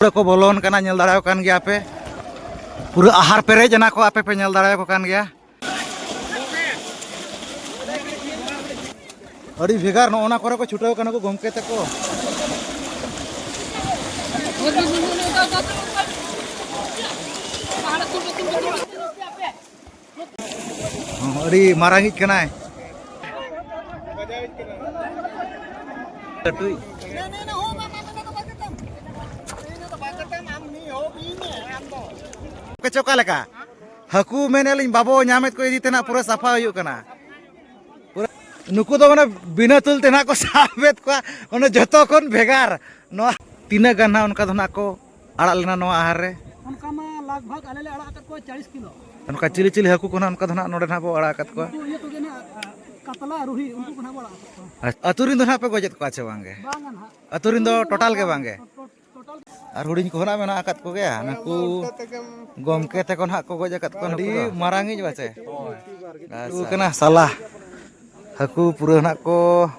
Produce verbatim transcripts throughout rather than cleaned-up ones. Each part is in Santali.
ᱯᱩᱨᱟᱹ ᱠᱚ ᱵᱚᱞᱚᱱ ᱠᱟᱱᱟ, ᱧᱮᱞ ᱫᱟᱲᱮᱭᱟᱠᱚ ᱠᱟᱱ ᱜᱮᱭᱟ ᱯᱮ᱾ ᱯᱩᱨᱟᱹ ᱟᱦᱟᱨ ᱯᱮᱨᱮᱡ ᱮᱱᱟ ᱠᱚ, ᱟᱯᱮ ᱯᱮ ᱧᱮᱞ ᱫᱟᱲᱮᱭᱟᱠᱚ ᱠᱟᱱ ᱜᱮᱭᱟ᱾ ᱟᱹᱰᱤ ᱵᱷᱮᱜᱟᱨ, ᱱᱚᱜᱼᱚ ᱱᱟ ᱠᱚᱨᱮ ᱠᱚ ᱪᱷᱩᱴᱟᱹᱣ ᱠᱟᱱᱟ ᱠᱚ ᱜᱚᱢᱠᱮ ᱛᱟᱠᱚ᱾ ᱦᱚᱸ, ᱟᱹᱰᱤ ᱢᱟᱨᱟᱝᱤᱡ ᱠᱟᱱᱟᱭ᱾ ᱞᱟᱹᱴᱩᱭ᱾ ᱪᱮ ᱚᱠᱟ ᱞᱮᱠᱟ? ᱦᱟᱹᱠᱩ ᱢᱮᱱᱮᱫ ᱞᱤᱧ ᱵᱟᱵᱚ ᱧᱟᱢᱮᱫ ᱠᱚ ᱤᱫᱤ ᱛᱮ ᱱᱟᱜ ᱯᱩᱨᱟᱹ ᱥᱟᱯᱷᱟ ᱦᱩᱭᱩᱜ ᱠᱟᱱᱟ᱾ ᱯᱩᱨᱟᱹ ᱱᱩᱠᱩ ᱫᱚ ᱢᱟᱱᱮ ᱵᱤᱱᱟᱹ ᱛᱩᱞ ᱛᱮ ᱱᱟᱜ ᱠᱚ ᱥᱟᱵᱮᱫ ᱠᱚᱣᱟ, ᱚᱱᱮ ᱡᱚᱛᱚ ᱠᱷᱚᱱ ᱵᱷᱮᱜᱟᱨ᱾ ᱱᱚᱣᱟ ᱛᱤᱱᱟᱹᱜ ᱜᱟᱱ ᱱᱟᱜ ᱚᱱᱠᱟ ᱫᱚ ᱱᱟᱜ ᱠᱚ ᱟᱲᱟᱜ ᱞᱮᱱᱟ ᱱᱚᱣᱟ ᱟᱦᱟᱨ ᱨᱮ? ᱚᱱᱠᱟ ᱢᱟ ᱞᱟᱜᱽ ᱵᱷᱟᱜᱽ ᱟᱞᱮ ᱞᱮ ᱟᱲᱟᱜ ᱟᱠᱟᱫ ᱠᱚᱣᱟ ᱪᱟᱞᱤᱥ ᱠᱤᱞᱳ᱾ ᱚᱱᱠᱟ ᱪᱤᱞᱤ ᱪᱤᱞᱤ ᱦᱟᱹᱠᱩ ᱠᱚ ᱱᱟᱜ ᱚᱱᱠᱟ ᱫᱚ ᱱᱟᱜ ᱱᱚᱰᱮ ᱱᱟᱜ ᱵᱚ ᱟᱲᱟᱜ ᱟᱠᱟᱫ ᱠᱚᱣᱟ? ᱩᱱᱠᱩ ᱤᱭᱟᱹ ᱠᱚᱜᱮ ᱱᱟᱜ, ᱠᱟᱛᱞᱟ, ᱨᱩᱦᱤ, ᱩᱱᱠᱩ ᱠᱚ ᱱᱟᱜ ᱵᱚ ᱟᱲᱟᱜ ᱟᱠᱟᱫ ᱠᱚᱣᱟ᱾ ᱟᱪ-, ᱟᱹᱛᱩ ᱨᱮᱱ ᱫᱚ ᱱᱟᱜ ᱯᱮ ᱜᱚᱡᱮᱫ ᱠᱚᱣᱟ ᱪᱮ ᱵᱟᱝ ᱜᱮ? ᱵᱟᱝᱟ ᱱᱟᱦᱟᱜ᱾ ᱟᱹᱛᱩ ᱨᱮᱱ ᱫᱚ ᱴᱳᱴᱟᱞ ᱜᱮ ᱵᱟᱝ ᱜᱮ? ᱴᱳ-, ᱴᱳᱴᱟᱞ᱾ ᱟᱨ ᱦᱩᱰᱤᱧ ᱠᱚᱦᱚᱸ ᱱᱟᱜ ᱢᱮᱱᱟᱜ ᱟᱠᱟᱫ ᱠᱚᱜᱮᱭᱟ, ᱱᱩᱠᱩ ᱜᱚᱢᱠᱮ ᱛᱟᱠᱚ ᱱᱟᱜ ᱠᱚ ᱜᱚᱡ ᱟᱠᱟᱫ ᱠᱚᱣᱟ ᱱᱩᱠᱩ ᱫᱚ᱾ ᱢᱟᱨᱟᱝᱤᱡ ᱵᱟᱪᱮ? ᱦᱳᱭ᱾ ᱟᱪᱪᱷᱟ᱾ ᱠᱟᱱᱟ ᱥᱟᱞᱟ᱾ ᱦᱟᱹᱠᱩ ᱯᱩᱨᱟᱹ ᱱᱟᱜ ᱠᱚ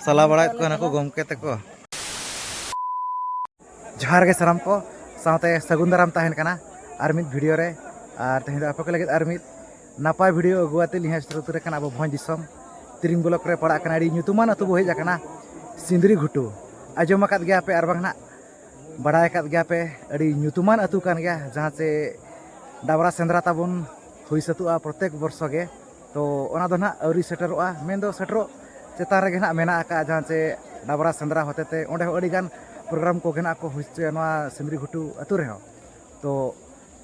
ᱥᱟᱞᱟ ᱵᱟᱲᱟᱭᱮᱫ ᱠᱚᱣᱟ ᱱᱩᱠᱩ ᱜᱚᱢᱠᱮ ᱛᱟᱠᱚ᱾ ᱡᱚᱦᱟᱨ ᱜᱮ ᱥᱟᱱᱟᱢ ᱠᱚ, ᱥᱟᱶᱛᱮ ᱥᱟᱹᱜᱩᱱ ᱫᱟᱨᱟᱢ ᱛᱟᱦᱮᱱ ᱠᱟᱱᱟ ᱟᱨ ᱢᱤᱫ ᱵᱷᱤᱰᱤᱭᱳ ᱨᱮ᱾ ᱟᱨ ᱛᱮᱦᱮᱧ ᱫᱚ ᱟᱯᱮ ᱠᱚ ᱞᱟᱹᱜᱤᱫ ᱟᱨ ᱢᱤᱫ ᱱᱟᱯᱟᱭ ᱵᱷᱤᱰᱤᱭᱳ ᱟᱹᱜᱩ ᱟᱛᱮ ᱞᱤᱧ ᱦᱮᱡ ᱥᱮᱴᱮᱨ ᱩᱛᱟᱹᱨ ᱟᱠᱟᱱᱟ ᱟᱵᱚ ᱵᱷᱚᱸᱡᱽ ᱫᱤᱥᱚᱢ ᱛᱤᱨᱤᱝ ᱵᱞᱚᱠ ᱨᱮ ᱯᱟᱲᱟᱜ ᱠᱟᱱᱟ᱾ ᱟᱹᱰᱤ ᱧᱩᱛᱩᱢᱟᱱ ᱟᱹᱛᱩ ᱵᱚ ᱦᱮᱡ ᱟᱠᱟᱱᱟ, ᱥᱤᱸᱫᱽᱨᱤ ᱜᱷᱩᱴᱩ᱾ ᱟᱸᱡᱚᱢ ᱟᱠᱟᱫ ᱜᱮᱭᱟ ᱯᱮ ᱟᱨ ᱵᱟᱝ ᱱᱟᱜ ᱵᱟᱲᱟᱭ ᱟᱠᱟᱫ ᱜᱮᱭᱟ ᱯᱮ, ᱟᱹᱰᱤ ᱧᱩᱛᱩᱢᱟᱱ ᱟᱹᱛᱩ ᱠᱟᱱ ᱜᱮᱭᱟ, ᱡᱟᱦᱟᱸ ᱪᱮ ᱰᱟᱵᱽᱨᱟ ᱥᱮᱸᱫᱽᱨᱟ ᱛᱟᱵᱚᱱ ᱦᱩᱭ ᱥᱟᱹᱛᱩᱜᱼᱟ ᱯᱨᱚᱛᱮᱠ ᱵᱚᱨᱥᱚ ᱜᱮ᱾ ᱛᱚ ᱚᱱᱟ ᱫᱚ ᱱᱟᱦᱟᱜ ᱟᱹᱣᱨᱤ ᱥᱮᱴᱮᱨᱚᱜᱼᱟ, ᱢᱮᱱᱫᱚ ᱥᱮᱴᱮᱨᱚᱜ ᱪᱮᱛᱟᱱ ᱨᱮᱜᱮ ᱱᱟᱦᱟᱜ ᱢᱮᱱᱟᱜ ᱟᱠᱟᱫᱼᱟ, ᱡᱟᱦᱟᱸ ᱪᱮ ᱰᱟᱵᱽᱨᱟ ᱥᱮᱸᱫᱽᱨᱟ ᱦᱚᱛᱮᱛᱮ ᱚᱸᱰᱮ ᱦᱚᱸ ᱟᱹᱰᱤᱜᱟᱱ ᱯᱨᱳᱜᱨᱟᱢ ᱠᱚᱜᱮ ᱱᱟᱦᱟᱜ ᱠᱚ ᱦᱩᱭ ᱦᱚᱪᱚᱭᱟ ᱱᱚᱣᱟ ᱥᱤᱸᱫᱽᱨᱤ ᱜᱷᱩᱴᱩ ᱟᱹᱛᱩ ᱨᱮᱦᱚᱸ᱾ ᱛᱚ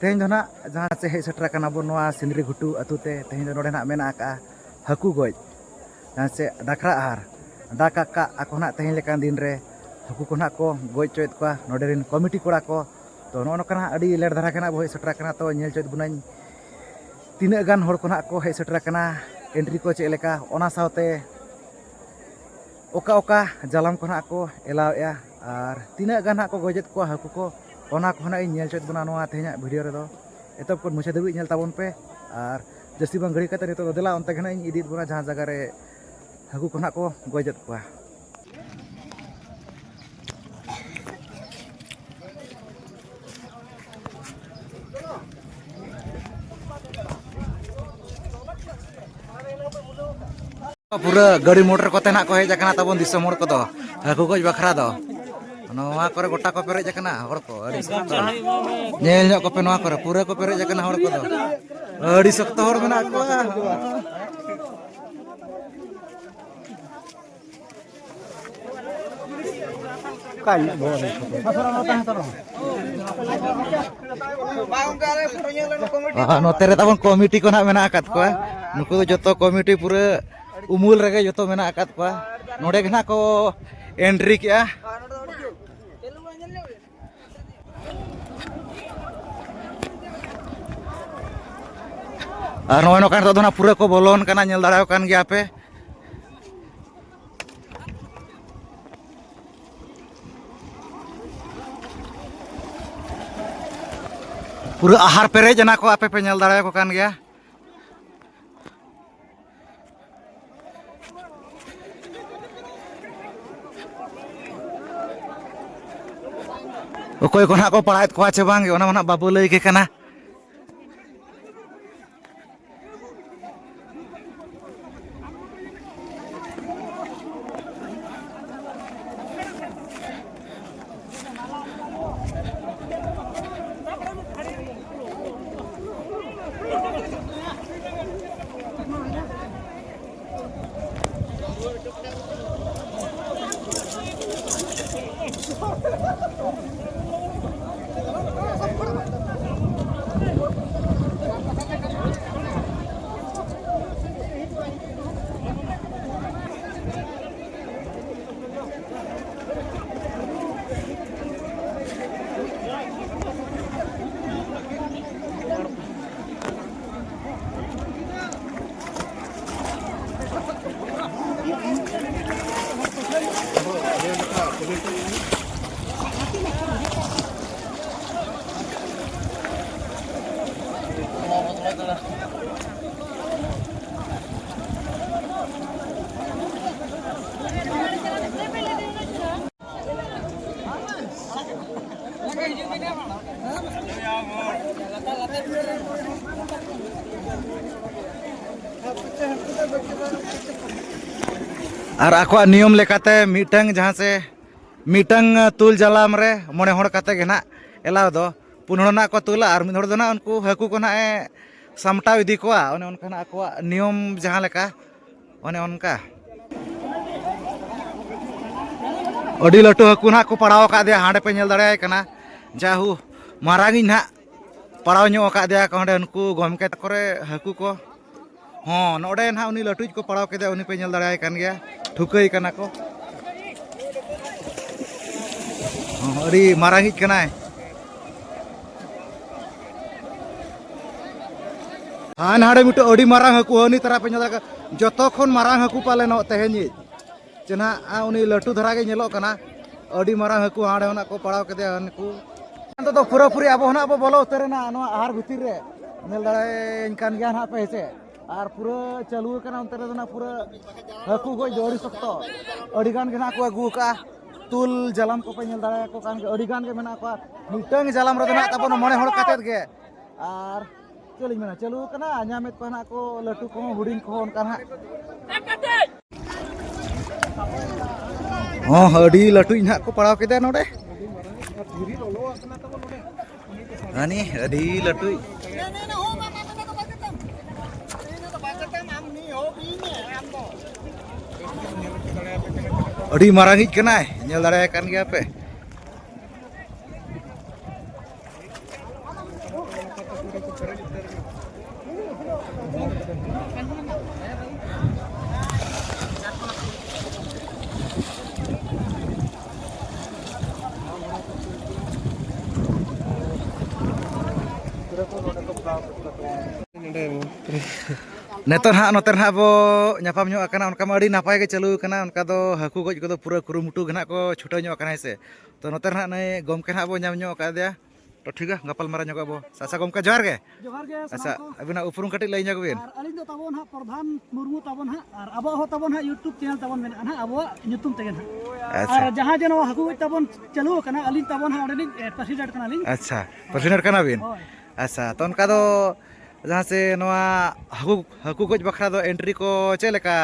ᱛᱮᱦᱮᱧ ᱫᱚ ᱱᱟᱦᱟᱜ ᱡᱟᱦᱟᱸ ᱪᱮ ᱦᱮᱡ ᱥᱮᱴᱮᱨ ᱟᱠᱟᱱᱟ ᱵᱚᱱ ᱱᱚᱣᱟ ᱥᱤᱸᱫᱽᱨᱤ ᱜᱷᱩᱴᱩ ᱟᱹᱛᱩ ᱛᱮ, ᱛᱮᱦᱮᱧ ᱫᱚ ᱱᱚᱰᱮ ᱱᱟᱦᱟᱜ ᱢᱮᱱᱟᱜ ᱟᱠᱟᱫᱼᱟ ᱦᱟᱹᱠᱩ ᱜᱚᱡ, ᱡᱟᱦᱟᱸ ᱪᱮ ᱰᱟᱠᱨᱟ ᱟᱦᱟᱨ᱾ ᱰᱟᱠ ᱟᱠᱟᱫ ᱟᱠᱚ ᱱᱟᱦᱟᱜ ᱛᱮᱦᱮᱧ ᱞᱮᱠᱟᱱ ᱫᱤᱱ ᱨᱮ ᱦᱟᱹᱠᱩ ᱠᱚ ᱱᱟᱦᱟᱜ ᱠᱚ ᱜᱚᱡ ᱦᱚᱪᱚᱭᱮᱫ ᱠᱚᱣᱟ ᱱᱚᱰᱮ ᱨᱮᱱ ᱠᱚᱢᱤᱴᱤ ᱠᱚᱲᱟ ᱠᱚ᱾ ᱛᱚ ᱱᱚᱜᱼᱚ ᱱᱚᱝᱠᱟ ᱱᱟᱦᱟᱜ ᱟᱹᱰᱤ ᱞᱮᱴ ᱫᱷᱟᱨᱟ ᱜᱮ ᱱᱟᱦᱟᱜ ᱵᱚ ᱦᱮᱡ ᱥᱮᱴᱮᱨ ᱟᱠᱟᱱᱟ᱾ ᱛᱚ ᱧᱮᱞ ᱦᱚᱪᱚᱭᱮᱫ ᱵᱚᱱᱟᱹᱧ ᱛᱤᱱᱟᱹᱜ ᱜᱟᱱ ᱦᱚᱲ ᱠᱚ ᱱᱟᱦᱟᱜ ᱠᱚ ᱦᱮᱡ ᱥᱮᱴᱮᱨ ᱟᱠᱟᱱᱟ, ᱮᱱᱴᱨᱤ ᱠᱚ ᱪᱮᱫ ᱞᱮᱠᱟ, ᱚᱱᱟ ᱥᱟᱶᱛᱮ ᱚᱠᱟ ᱚᱠᱟ ᱡᱟᱞᱟᱢ ᱠᱚ ᱱᱟᱦᱟᱜ ᱠᱚ ᱮᱞᱟᱣᱮᱫᱼᱟ ᱟᱨ ᱛᱤᱱᱟᱹᱜ ᱜᱟᱱ ᱱᱟᱦᱟᱜ ᱠᱚ ᱜᱚᱡᱮᱫ ᱠᱚᱣᱟ ᱦᱟᱹᱠᱩ ᱠᱚ, ᱚᱱᱟ ᱠᱚ ᱱᱟᱦᱟᱜ ᱤᱧ ᱧᱮᱞ ᱦᱚᱪᱚᱭᱮᱫ ᱵᱚᱱᱟ ᱱᱚᱣᱟ ᱛᱮᱦᱮᱧᱟᱜ ᱵᱷᱤᱰᱤᱭᱳ ᱨᱮᱫᱚ᱾ ᱮᱛᱚᱦᱚᱵ ᱠᱷᱚᱱ ᱢᱩᱪᱟᱹᱫ ᱫᱷᱟᱹᱵᱤᱡ ᱧᱮᱞ ᱛᱟᱵᱚᱱ ᱯᱮ᱾ ᱟᱨ ᱡᱟᱹᱥᱛᱤ ᱵᱟᱝ ᱜᱷᱟᱹᱲᱤ ᱠᱟᱛᱮ ᱱᱤᱛᱚᱜ ᱫᱚ ᱫᱮᱞᱟ ᱚᱱᱛᱮ ᱜᱮ ᱱᱟᱦᱟᱜ ᱤᱧ ᱤᱫᱤᱭᱮᱫ ᱵᱚᱱᱟ ᱡᱟᱦᱟᱸ ᱡᱟᱭᱜᱟ ᱨᱮ ᱦᱟᱹᱠᱩ ᱠᱚ ᱱᱟᱦᱟᱜ ᱠᱚ ᱜᱚᱡᱮᱫ ᱠᱚᱣᱟ᱾ ᱯᱩᱨᱟᱹ ᱜᱟᱹᱰᱤ ᱢᱚᱴᱚᱨ ᱠᱚᱛᱮ ᱱᱟᱜ ᱠᱚ ᱦᱮᱡ ᱟᱠᱟᱱᱟ ᱛᱟᱵᱚᱱ ᱫᱤᱥᱚᱢ ᱦᱚᱲ ᱠᱚᱫᱚ, ᱦᱟᱹᱠᱩ ᱜᱚᱡ ᱵᱟᱠᱷᱨᱟ ᱫᱚ᱾ ᱱᱚᱣᱟ ᱠᱚᱨᱮ ᱜᱚᱴᱟ ᱠᱚ ᱯᱮᱨᱮᱡ ᱟᱠᱟᱱᱟ ᱦᱚᱲ ᱠᱚ, ᱟᱹᱰᱤ ᱥᱚᱠᱛᱚ᱾ ᱧᱮᱞ ᱧᱚᱜ ᱠᱚᱯᱮ, ᱱᱚᱣᱟ ᱠᱚᱨᱮ ᱯᱩᱨᱟᱹ ᱠᱚ ᱯᱮᱨᱮᱡ ᱟᱠᱟᱱᱟ ᱦᱚᱲ ᱠᱚᱫᱚ, ᱟᱹᱰᱤ ᱥᱚᱠᱛᱚ ᱦᱚᱲ ᱢᱮᱱᱟᱜ ᱠᱚᱣᱟ᱾ ᱚᱠᱟ ᱤᱧᱟᱹᱜ ᱵᱚᱦᱚᱜ ᱨᱮ ᱯᱷᱳᱴᱳ? ᱟᱨ ᱱᱚᱛᱮ ᱨᱮ ᱛᱟᱵᱚᱱ ᱠᱚᱢᱤᱴᱤ ᱠᱚ ᱱᱟᱜ ᱢᱮᱱᱟᱜ ᱟᱠᱟᱫ ᱠᱚᱣᱟ᱾ ᱱᱩᱠᱩ ᱫᱚ ᱡᱚᱛᱚ ᱠᱚᱢᱤᱴᱤ ᱯᱩᱨᱟᱹ ᱩᱢᱩᱞ ᱨᱮᱜᱮ ᱡᱚᱛᱚ ᱢᱮᱱᱟᱜ ᱟᱠᱟᱫ ᱠᱚᱣᱟ᱾ ᱱᱚᱰᱮ ᱜᱮ ᱱᱟᱜ ᱠᱚ ᱮᱱᱴᱨᱤ ᱠᱮᱜᱼᱟ᱾ ᱟᱨ ᱱᱚᱜᱼᱚᱭ ᱱᱚᱝᱠᱟ ᱱᱤᱛᱚᱜ ᱫᱚ ᱱᱟᱜ ᱯᱩᱨᱟᱹ ᱠᱚ ᱵᱚᱞᱚᱱ ᱠᱟᱱᱟ, ᱧᱮᱞ ᱫᱟᱲᱮᱭᱟᱜ ᱠᱟᱱ ᱜᱮᱭᱟ ᱯᱮ᱾ ᱯᱩᱨᱟᱹ ᱟᱦᱟᱨ ᱯᱮᱨᱮᱡ ᱮᱱᱟ ᱠᱚ, ᱟᱯᱮ ᱯᱮ ᱧᱮᱞ ᱫᱟᱲᱮᱭᱟᱠᱚ ᱠᱟᱱ ᱜᱮᱭᱟ᱾ ᱚᱠᱚᱭ ᱠᱚ ᱱᱟᱦᱟᱜ ᱠᱚ ᱯᱟᱲᱟᱣᱮᱫ ᱠᱚᱣᱟ ᱪᱮ ᱵᱟᱝ, ᱚᱱᱟ ᱢᱟ ᱱᱟᱦᱟᱜ ᱵᱟᱵᱚ ᱞᱟᱹᱭ ᱜᱮ ᱠᱟᱱᱟ᱾ ᱟᱨ ᱟᱠᱚᱣᱟᱜ ᱱᱤᱭᱚᱢ ᱞᱮᱠᱟᱛᱮ ᱢᱤᱫᱴᱟᱝ ᱡᱟᱦᱟᱸ ᱥᱮ ᱢᱤᱫᱴᱟᱝ ᱛᱩᱞ ᱡᱟᱞᱟᱢ ᱨᱮ ᱢᱚᱬᱮ ᱦᱚᱲ ᱠᱟᱛᱮ ᱜᱮ ᱱᱟᱜ ᱮᱞᱟᱣ ᱫᱚ, ᱯᱩᱱ ᱦᱚᱲ ᱱᱟᱜ ᱠᱚ ᱛᱩᱞᱟ ᱟᱨ ᱢᱤᱫ ᱦᱚᱲ ᱫᱚ ᱱᱟᱜ ᱩᱱᱠᱩ ᱦᱟᱹᱠᱩ ᱠᱚ ᱱᱟᱜ ᱮ ᱥᱟᱢᱴᱟᱣ ᱤᱫᱤ ᱠᱚᱣᱟ᱾ ᱚᱱᱮ ᱚᱱᱠᱟ ᱱᱟᱜ ᱟᱠᱚᱣᱟᱜ ᱱᱤᱭᱚᱢ ᱡᱟᱦᱟᱸ ᱞᱮᱠᱟ, ᱚᱱᱮ ᱚᱱᱠᱟ᱾ ᱟᱹᱰᱤ ᱞᱟᱹᱴᱩ ᱦᱟᱹᱠᱩ ᱱᱟᱜ ᱠᱚ ᱯᱟᱲᱟᱣ ᱟᱠᱟᱫᱮᱭᱟ, ᱦᱟᱸᱰᱮ ᱯᱮ ᱧᱮᱞ ᱫᱟᱲᱮᱭᱟᱭ ᱠᱟᱱᱟ᱾ ᱡᱟᱦᱩ ᱢᱟᱨᱟᱝ ᱤᱡ ᱱᱟᱜ ᱯᱟᱲᱟᱣ ᱧᱚᱜ ᱟᱠᱟᱫᱮᱭᱟ ᱠᱚ ᱦᱟᱸᱰᱮ ᱩᱱᱠᱩ ᱜᱚᱢᱠᱮ ᱛᱟᱠᱚ ᱨᱮ ᱦᱟᱹᱠᱩ ᱠᱚ᱾ ᱦᱚᱸ, ᱱᱚᱰᱮ ᱱᱟᱦᱟᱜ ᱩᱱᱤ ᱞᱟᱹᱴᱩᱭᱤᱡ ᱠᱚ ᱯᱟᱲᱟᱣ ᱠᱮᱫᱮᱭᱟ, ᱩᱱᱤ ᱯᱮ ᱧᱮᱞ ᱫᱟᱲᱮᱭᱟᱭ ᱠᱟᱱ ᱜᱮᱭᱟ, ᱴᱷᱩᱠᱟᱹᱭ ᱠᱟᱱᱟ ᱠᱚ᱾ ᱦᱚᱸ, ᱟᱹᱰᱤ ᱢᱟᱨᱟᱝᱤᱡ ᱠᱟᱱᱟᱭ᱾ ᱦᱟᱱ ᱦᱟᱸᱰᱮ ᱢᱤᱫᱴᱮᱡ ᱟᱹᱰᱤ ᱢᱟᱨᱟᱝ ᱦᱟᱹᱠᱩ, ᱦᱟᱹᱱᱤ ᱛᱟᱨᱟ ᱯᱮ ᱧᱮᱞ ᱫᱟᱲᱮᱭᱟᱜ ᱠᱟᱱᱟ, ᱡᱚᱛᱚ ᱠᱷᱚᱱ ᱢᱟᱨᱟᱝ ᱦᱟᱹᱠᱩ ᱯᱟᱞᱮᱱᱚᱜ ᱛᱮᱦᱮᱧᱤᱡ᱾ ᱪᱮ ᱱᱟᱦᱟᱜ, ᱟ, ᱩᱱᱤ ᱞᱟᱹᱴᱩ ᱫᱷᱟᱨᱟ ᱜᱮ ᱧᱮᱞᱚᱜ ᱠᱟᱱᱟ, ᱟᱹᱰᱤ ᱢᱟᱨᱟᱝ ᱦᱟᱹᱠᱩ ᱦᱟᱸᱰᱮ ᱠᱷᱚᱱᱟᱜ ᱠᱚ ᱯᱟᱲᱟᱣ ᱠᱮᱫᱮᱭᱟ ᱦᱟᱹᱱᱠᱩ᱾ ᱱᱤᱛᱚᱜ ᱫᱚ ᱯᱩᱨᱟᱹᱯᱩᱨᱤ ᱟᱵᱚ ᱦᱚᱸ ᱱᱟᱦᱟᱜ ᱵᱚ ᱵᱚᱞᱚ ᱩᱛᱟᱹᱨᱮᱱᱟ ᱱᱚᱣᱟ ᱟᱦᱟᱨ ᱵᱷᱤᱛᱤᱨ ᱨᱮ, ᱧᱮᱞ ᱫᱟᱲᱮᱭᱟᱹᱧ ᱠᱟᱱ ᱜᱮᱭᱟ ᱱᱟᱦᱟᱜ ᱯᱮ, ᱦᱮᱸ ᱥᱮ? ᱟᱨ ᱯᱩᱨᱟᱹ ᱪᱟᱹᱞᱩ ᱟᱠᱟᱱᱟ ᱚᱱᱛᱮ ᱨᱮᱫᱚ ᱱᱟᱜ ᱯᱩᱨᱟᱹ ᱦᱟᱹᱠᱩ ᱜᱚᱡ ᱫᱚ ᱟᱹᱰᱤ ᱥᱚᱠᱛᱚ᱾ ᱟᱹᱰᱤ ᱜᱟᱱ ᱜᱮ ᱱᱟᱜ ᱠᱚ ᱟᱹᱜᱩ ᱟᱠᱟᱜᱼᱟ᱾ ᱛᱩᱞ ᱡᱟᱞᱟᱢ ᱠᱚᱯᱮ ᱧᱮᱞ ᱫᱟᱲᱮᱭᱟᱠᱚ ᱠᱟᱱ ᱜᱮᱭᱟ, ᱟᱹᱰᱤ ᱜᱟᱱ ᱜᱮ ᱢᱮᱱᱟᱜ ᱠᱚᱣᱟ᱾ ᱢᱤᱫᱴᱟᱝ ᱡᱟᱞᱟᱢ ᱨᱮᱫᱚ ᱱᱟᱜ ᱛᱟᱵᱚᱱ ᱢᱚᱬᱮ ᱦᱚᱲ ᱠᱟᱛᱮᱫ ᱜᱮ᱾ ᱟᱨ ᱪᱮᱫ ᱞᱤᱧ ᱢᱮᱱᱟ, ᱪᱟᱹᱞᱩ ᱟᱠᱟᱱᱟ, ᱧᱟᱢᱮᱫ ᱠᱚᱣᱟ ᱱᱟᱜ ᱠᱚ ᱞᱟᱹᱴᱩ ᱠᱚᱦᱚᱸ ᱦᱩᱰᱤᱧ ᱠᱚᱦᱚᱸ ᱚᱱᱠᱟ ᱱᱟᱜ᱾ ᱦᱚᱸ, ᱟᱹᱰᱤ ᱞᱟᱹᱴᱩᱭ ᱱᱟᱜ ᱠᱚ ᱯᱟᱲᱟᱣ ᱠᱮᱫᱟ ᱱᱚᱰᱮ᱾ ᱦᱟᱹᱱᱤ ᱟᱹᱰᱤ ᱞᱟᱹᱴᱩᱭ᱾ ᱟᱹᱰᱤ ᱢᱟᱨᱟᱝᱤᱡ ᱠᱟᱱᱟᱭ, ᱧᱮᱞ ᱫᱟᱲᱮᱭᱟᱭ ᱠᱟᱱ ᱜᱮᱭᱟ ᱯᱮ᱾ ᱱᱤᱛᱚᱜ ᱱᱟᱦᱟᱜ ᱱᱚᱛᱮ ᱨᱮ ᱱᱟᱦᱟᱜ ᱵᱚ ᱧᱟᱯᱟᱢ ᱧᱚᱜ ᱟᱠᱟᱱᱟ, ᱚᱱᱠᱟ ᱢᱟ ᱟᱹᱰᱤ ᱱᱟᱯᱟᱭ ᱜᱮ ᱪᱟᱹᱞᱩ ᱟᱠᱟᱱᱟ, ᱚᱱᱠᱟ ᱫᱚ ᱦᱟᱹᱠᱩ ᱜᱚᱡ ᱠᱚᱫᱚ ᱯᱩᱨᱟᱹ ᱠᱩᱨᱩᱢᱩᱴᱩ ᱜᱮ ᱱᱟᱦᱟᱜ ᱠᱚ ᱪᱷᱩᱴᱟᱹᱣ ᱧᱚᱜ ᱟᱠᱟᱱᱟ, ᱦᱮᱸ ᱥᱮ᱾ ᱛᱚ ᱱᱚᱛᱮ ᱨᱮ ᱱᱟᱦᱟᱜ ᱱᱩᱭ ᱜᱚᱢᱠᱮ ᱱᱟᱦᱟᱜ ᱵᱚ ᱧᱟᱢ ᱧᱚᱜ ᱟᱠᱟᱫᱮᱭᱟ, ᱛᱚ ᱴᱷᱤᱠ ᱜᱮᱭᱟ, ᱜᱟᱯᱟᱞ ᱢᱟᱨᱟᱣ ᱧᱚᱜᱚᱜ ᱟᱵᱚ᱾ ᱟᱪᱪᱷᱟ, ᱜᱚᱢᱠᱮ ᱡᱚᱦᱟᱨ ᱜᱮ᱾ ᱡᱚᱦᱟᱨ ᱜᱮ ᱥᱟᱱᱟᱢ ᱟᱪᱪᱷᱟ, ᱠᱚ᱾ ᱟᱹᱵᱤᱱᱟᱜ ᱩᱯᱨᱩᱢ ᱠᱟᱹᱴᱤᱡ ᱞᱟᱹᱭ ᱧᱚᱜ ᱵᱤᱱ᱾ ᱟᱨ ᱟᱹᱞᱤᱧ ᱫᱚ ᱛᱟᱵᱚᱱ ᱦᱟᱸᱜ ᱯᱨᱚᱫᱷᱟᱱ ᱢᱩᱨᱢᱩ ᱛᱟᱵᱚᱱ ᱦᱟᱸᱜ, ᱟᱨ ᱟᱵᱚᱣᱟᱜ ᱦᱚᱸ ᱛᱟᱵᱚᱱ ᱦᱟᱸᱜ YouTube channel ᱛᱟᱵᱚᱱ ᱢᱮᱱᱟᱜᱼᱟ ᱱᱟᱦᱟᱜ, ᱟᱵᱚᱣᱟᱜ ᱧᱩᱛᱩᱢ ᱛᱮᱜᱮ ᱱᱟᱦᱟᱜ᱾ ᱟᱪᱪᱷᱟ᱾ ᱟᱨ ᱡᱟᱦᱟᱸ ᱡᱮ ᱱᱚᱣᱟ ᱦᱟᱹᱠᱩ ᱜᱚᱡ ᱛᱟᱵᱚᱱ ᱪᱟᱹᱞᱩ ᱟᱠᱟᱱᱟ, ᱟᱹᱞᱤᱧ ᱛᱟᱵᱚᱱ ᱦᱟᱸᱜ ᱚᱸᱰᱮ ᱞᱤᱧ, ᱮ, president ᱠᱟᱱᱟᱞᱤᱧ᱾ ᱟᱪᱪᱷᱟ, president ᱠᱟᱱᱟ ᱵᱤᱱ? ᱦᱳᱭ᱾ ᱟᱪᱪᱷᱟ, ᱛᱚ ᱚᱱᱠᱟ ᱫᱚ ᱡᱟᱦᱟᱸ ᱥᱮ ᱱᱚᱣᱟ ᱦᱟᱹᱠᱩ, ᱦᱟᱹᱠᱩ ᱜᱚᱡ ᱵᱟᱠᱷᱨᱟ ᱫᱚ ᱮᱱᱴᱨᱤ ᱠᱚ ᱪᱮᱫ ᱞᱮᱠᱟ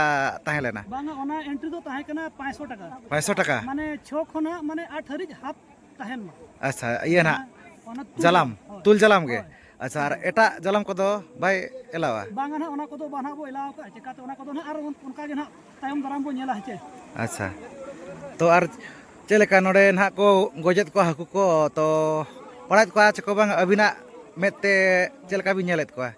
ᱛᱟᱦᱮᱸ ᱞᱮᱱᱟ? ᱵᱟᱝᱟ, ᱚᱱᱟ ᱮᱱᱴᱨᱤ ᱫᱚ ᱛᱟᱦᱮᱸ ᱠᱟᱱᱟ ᱯᱟᱸᱪᱥᱚ ᱴᱟᱠᱟ᱾ ᱯᱟᱸᱪᱥᱚ ᱴᱟᱠᱟ? ᱢᱟᱱᱮ ᱪᱷᱚ ᱠᱷᱚᱱᱟᱜ ᱢᱟᱱᱮ ᱟᱴ ᱦᱟᱹᱨᱤᱡ ᱦᱟᱯ ᱛᱟᱦᱮᱱ ᱢᱟ᱾ ᱟᱪᱪᱷᱟ, ᱤᱭᱟᱹ ᱱᱟᱦᱟᱜ, ᱚᱱᱟ ᱛᱩᱞ ᱡᱟᱞᱟᱢ, ᱦᱳᱭ᱾ ᱛᱩᱞ ᱡᱟᱞᱟᱢ ᱜᱮ? ᱦᱳᱭ᱾ ᱟᱪᱪᱷᱟ, ᱟᱨ ᱮᱴᱟᱜ ᱡᱟᱞᱟᱢ ᱠᱚᱫᱚ ᱵᱟᱭ ᱮᱞᱟᱣᱟ? ᱵᱟᱝᱟ ᱱᱟᱦᱟᱜ, ᱚᱱᱟ ᱠᱚᱫᱚ ᱵᱟᱝ ᱱᱟᱦᱟᱜ ᱵᱚ ᱮᱞᱟᱣ ᱠᱟᱜᱼᱟ, ᱪᱮᱠᱟᱛᱮ ᱚᱱᱟ ᱠᱚᱫᱚ ᱱᱟᱦᱟᱜ ᱟᱨ ᱚᱱᱠᱟ ᱜᱮ ᱱᱟᱦᱟᱜ ᱛᱟᱭᱚᱢ ᱫᱟᱨᱟᱢ ᱵᱚ ᱧᱮᱞᱟ, ᱦᱮᱸ ᱪᱮ? ᱟᱪᱪᱷᱟ, ᱛᱚ ᱟᱨ ᱪᱮᱫ ᱞᱮᱠᱟ ᱱᱚᱰᱮ ᱱᱟᱦᱟᱜ ᱠᱚ ᱜᱚᱡᱮᱫ ᱠᱚᱣᱟ ᱦᱟᱹᱠᱩ ᱠᱚ, ᱛᱚ ᱯᱟᱲᱟᱣᱮᱫ ᱠᱚᱣᱟ ᱪᱮ ᱠᱚ ᱵᱟᱝ, ᱟᱹᱵᱤᱱᱟᱜ ᱢᱮᱫ ᱛᱮ ᱪᱮᱫ ᱞᱮᱠᱟ ᱵᱤᱱ ᱧᱮᱞᱮᱫ ᱠᱚᱣᱟ?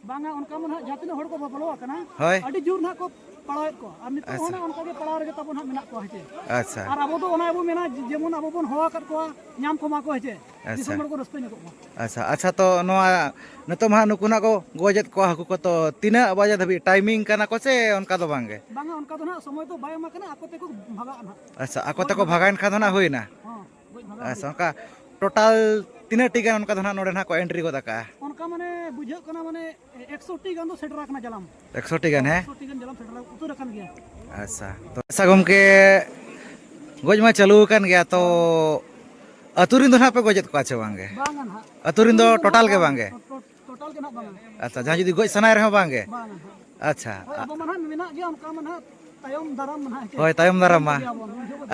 ᱵᱟᱝᱟ, ᱚᱱᱠᱟ ᱢᱟ ᱱᱟᱦᱟᱜ ᱡᱟᱦᱟᱸ ᱛᱤᱱᱟᱹᱜ ᱦᱚᱲ ᱠᱚ ᱵᱚᱞᱚ ᱟᱠᱟᱱᱟ, ᱦᱳᱭ᱾ ᱟᱹᱰᱤ ᱡᱳᱨ ᱱᱟᱦᱟᱜ ᱠᱚ ᱯᱟᱲᱟᱣᱮᱫ ᱠᱚᱣᱟ, ᱟᱨ ᱱᱤᱛᱚᱜ ᱦᱚᱸ ᱟᱪᱪᱷᱟ᱾ ᱱᱟᱦᱟᱜ ᱚᱱᱠᱟ ᱜᱮ ᱯᱟᱲᱟᱣ ᱨᱮᱜᱮ ᱛᱟᱵᱚ ᱱᱟᱦᱟᱜ ᱢᱮᱱᱟᱜ ᱠᱚᱣᱟ, ᱦᱮᱸ ᱪᱮ? ᱟᱪᱪᱷᱟ᱾ ᱟᱨ ᱟᱵᱚ ᱫᱚ ᱚᱱᱟ ᱵᱚ ᱢᱮᱱᱟ, ᱡᱮ-, ᱡᱮᱢᱚᱱ ᱟᱵᱚ ᱵᱚᱱ ᱦᱚᱦᱚ ᱟᱠᱟᱫ ᱠᱚᱣᱟ, ᱧᱟᱢ ᱠᱚᱢᱟ ᱠᱚ, ᱦᱮᱸ ᱪᱮ? ᱟᱪᱪᱷᱟ᱾ ᱫᱤᱥᱚᱢ ᱦᱚᱲ ᱠᱚ ᱨᱟᱹᱥᱠᱟᱹ ᱧᱚᱜᱚᱜ ᱢᱟ᱾ ᱟᱪᱪᱷᱟ, ᱟᱪᱪᱷᱟ, ᱛᱚ ᱱᱚᱣᱟ ᱱᱤᱛᱚᱜ ᱢᱟ ᱦᱟᱸᱜ ᱱᱩᱠᱩ ᱱᱟᱜ ᱠᱚ ᱜᱚᱡᱮᱫ ᱠᱚᱣᱟ ᱦᱟᱹᱠᱩ ᱠᱚ, ᱛᱚ ᱛᱤᱱᱟᱹᱜ ᱵᱟᱡᱮ ᱫᱷᱟᱹᱵᱤᱡ ᱴᱟᱭᱢᱤᱝ ᱠᱟᱱᱟ ᱠᱚ ᱥᱮ ᱚᱱᱠᱟ ᱫᱚ ᱵᱟᱝ ᱜᱮ? ᱵᱟᱝᱟ, ᱚᱱᱠᱟ ᱫᱚ ᱱᱟᱦᱟᱜ ᱥᱚᱢᱚᱭ ᱫᱚ ᱵᱟᱭ ᱮᱢᱟ ᱠᱟᱱᱟ, ᱟᱠᱚ ᱛᱮᱠᱚ ᱵᱷᱟᱜᱟᱜᱼᱟ ᱱᱟᱦᱟᱜ᱾ ᱟᱪᱪᱷᱟ, ᱟᱠᱚ ᱜᱚᱡ ᱛᱮᱠᱚ ᱵᱷᱟᱜᱟᱜ᱾ ᱵᱷᱟᱜᱟᱣᱮᱱ ᱠᱷᱟᱱ ᱫᱚ ᱱᱟᱦᱟᱜ ᱦᱩᱭᱱᱟ᱾ ᱦᱚᱸ, ᱜᱚᱡ ᱵᱷᱟᱜᱟᱣ ᱟᱪᱪᱷᱟ, ᱦᱩᱭᱱᱟ᱾ ᱚᱱᱠᱟ ᱴᱳᱴᱟᱞ ᱛᱤᱱᱟᱹᱜ ᱴᱤ ᱜᱟᱱ ᱚᱱᱠᱟ ᱫᱚ ᱱᱟᱦᱟᱜ ᱱᱚᱰᱮ ᱱᱟᱦᱟᱜ ᱠᱚ ᱮᱱᱴᱨᱤ ᱜᱚᱫ ᱟᱠᱟᱜᱼᱟ? ᱚᱱᱠᱟ ᱢᱟᱱᱮ ᱵᱩᱡᱷᱟᱹᱜ ᱠᱟᱱᱟ, ᱢᱟᱱᱮ ᱮᱠᱥᱚ ᱴᱤ ᱜᱟᱱ ᱫᱚ ᱥᱮᱴᱮᱨ ᱟᱠᱟᱱᱟ ᱡᱟᱞᱟᱢ᱾ ᱮᱠᱥᱚ ᱴᱤ ᱜᱟᱱ, ᱦᱮᱸ? ᱮᱠᱥᱚ ᱴᱤ ᱜᱟᱱ ᱡᱟᱞᱟᱢ ᱥᱮᱴᱮᱨ ᱩᱛᱟᱹᱨ ᱟᱠᱟᱱ ᱜᱮᱭᱟ᱾ ᱟᱪᱪᱷᱟ, ᱛᱚ ᱟᱪᱪᱷᱟ ᱜᱚᱢᱠᱮ, ᱜᱚᱡ ᱢᱟ ᱪᱟᱹᱞᱩ ᱟᱠᱟᱱ ᱜᱮᱭᱟ, ᱛᱚ ᱟᱹᱛᱩ ᱨᱮᱱ ᱫᱚ ᱱᱟᱦᱟᱜ ᱯᱮ ᱜᱚᱡᱮᱫ ᱠᱚᱣᱟ ᱪᱮ ᱵᱟᱝ ᱜᱮ? ᱵᱟᱝᱟ ᱱᱟᱦᱟᱜ᱾ ᱟᱹᱛᱩ ᱨᱮᱱ ᱫᱚ ᱟᱹᱛᱩ ᱨᱮᱱ ᱫᱚ ᱴᱳᱴᱟᱞ ᱜᱮ ᱱᱟᱦᱟᱜ ᱵᱟᱝ ᱜᱮ? ᱴᱳ-, ᱴᱳ-, ᱴᱳᱴᱟᱞ ᱜᱮ ᱱᱟᱦᱟᱜ ᱵᱟᱝᱟ᱾ ᱟᱪᱪᱷᱟ, ᱡᱟᱦᱟᱸ ᱡᱩᱫᱤ ᱜᱚᱡ ᱥᱟᱱᱟᱭ ᱨᱮᱦᱚᱸ ᱵᱟᱝ ᱜᱮ? ᱵᱟᱝᱟ ᱱᱟᱦᱟᱜ᱾ ᱦᱳᱭ, ᱟᱪᱪᱷᱟ᱾ ᱟᱵᱚ ᱢᱟ ᱱᱟᱦᱟᱜ ᱢᱮᱱᱟᱜ ᱜᱮᱭᱟ, ᱚᱱᱠᱟ ᱢᱟ ᱱᱟᱦᱟᱜ ᱛᱟᱭᱚᱢ ᱫᱟᱨᱟᱢ ᱢᱟ ᱱᱟᱦᱟᱜ, ᱦᱮᱸ ᱪᱮ? ᱦᱳᱭ, ᱛᱟᱭᱚᱢ ᱫᱟᱨᱟᱢ ᱢᱟ᱾ ᱵᱩᱡᱷᱟᱹᱣ ᱵᱚᱱ᱾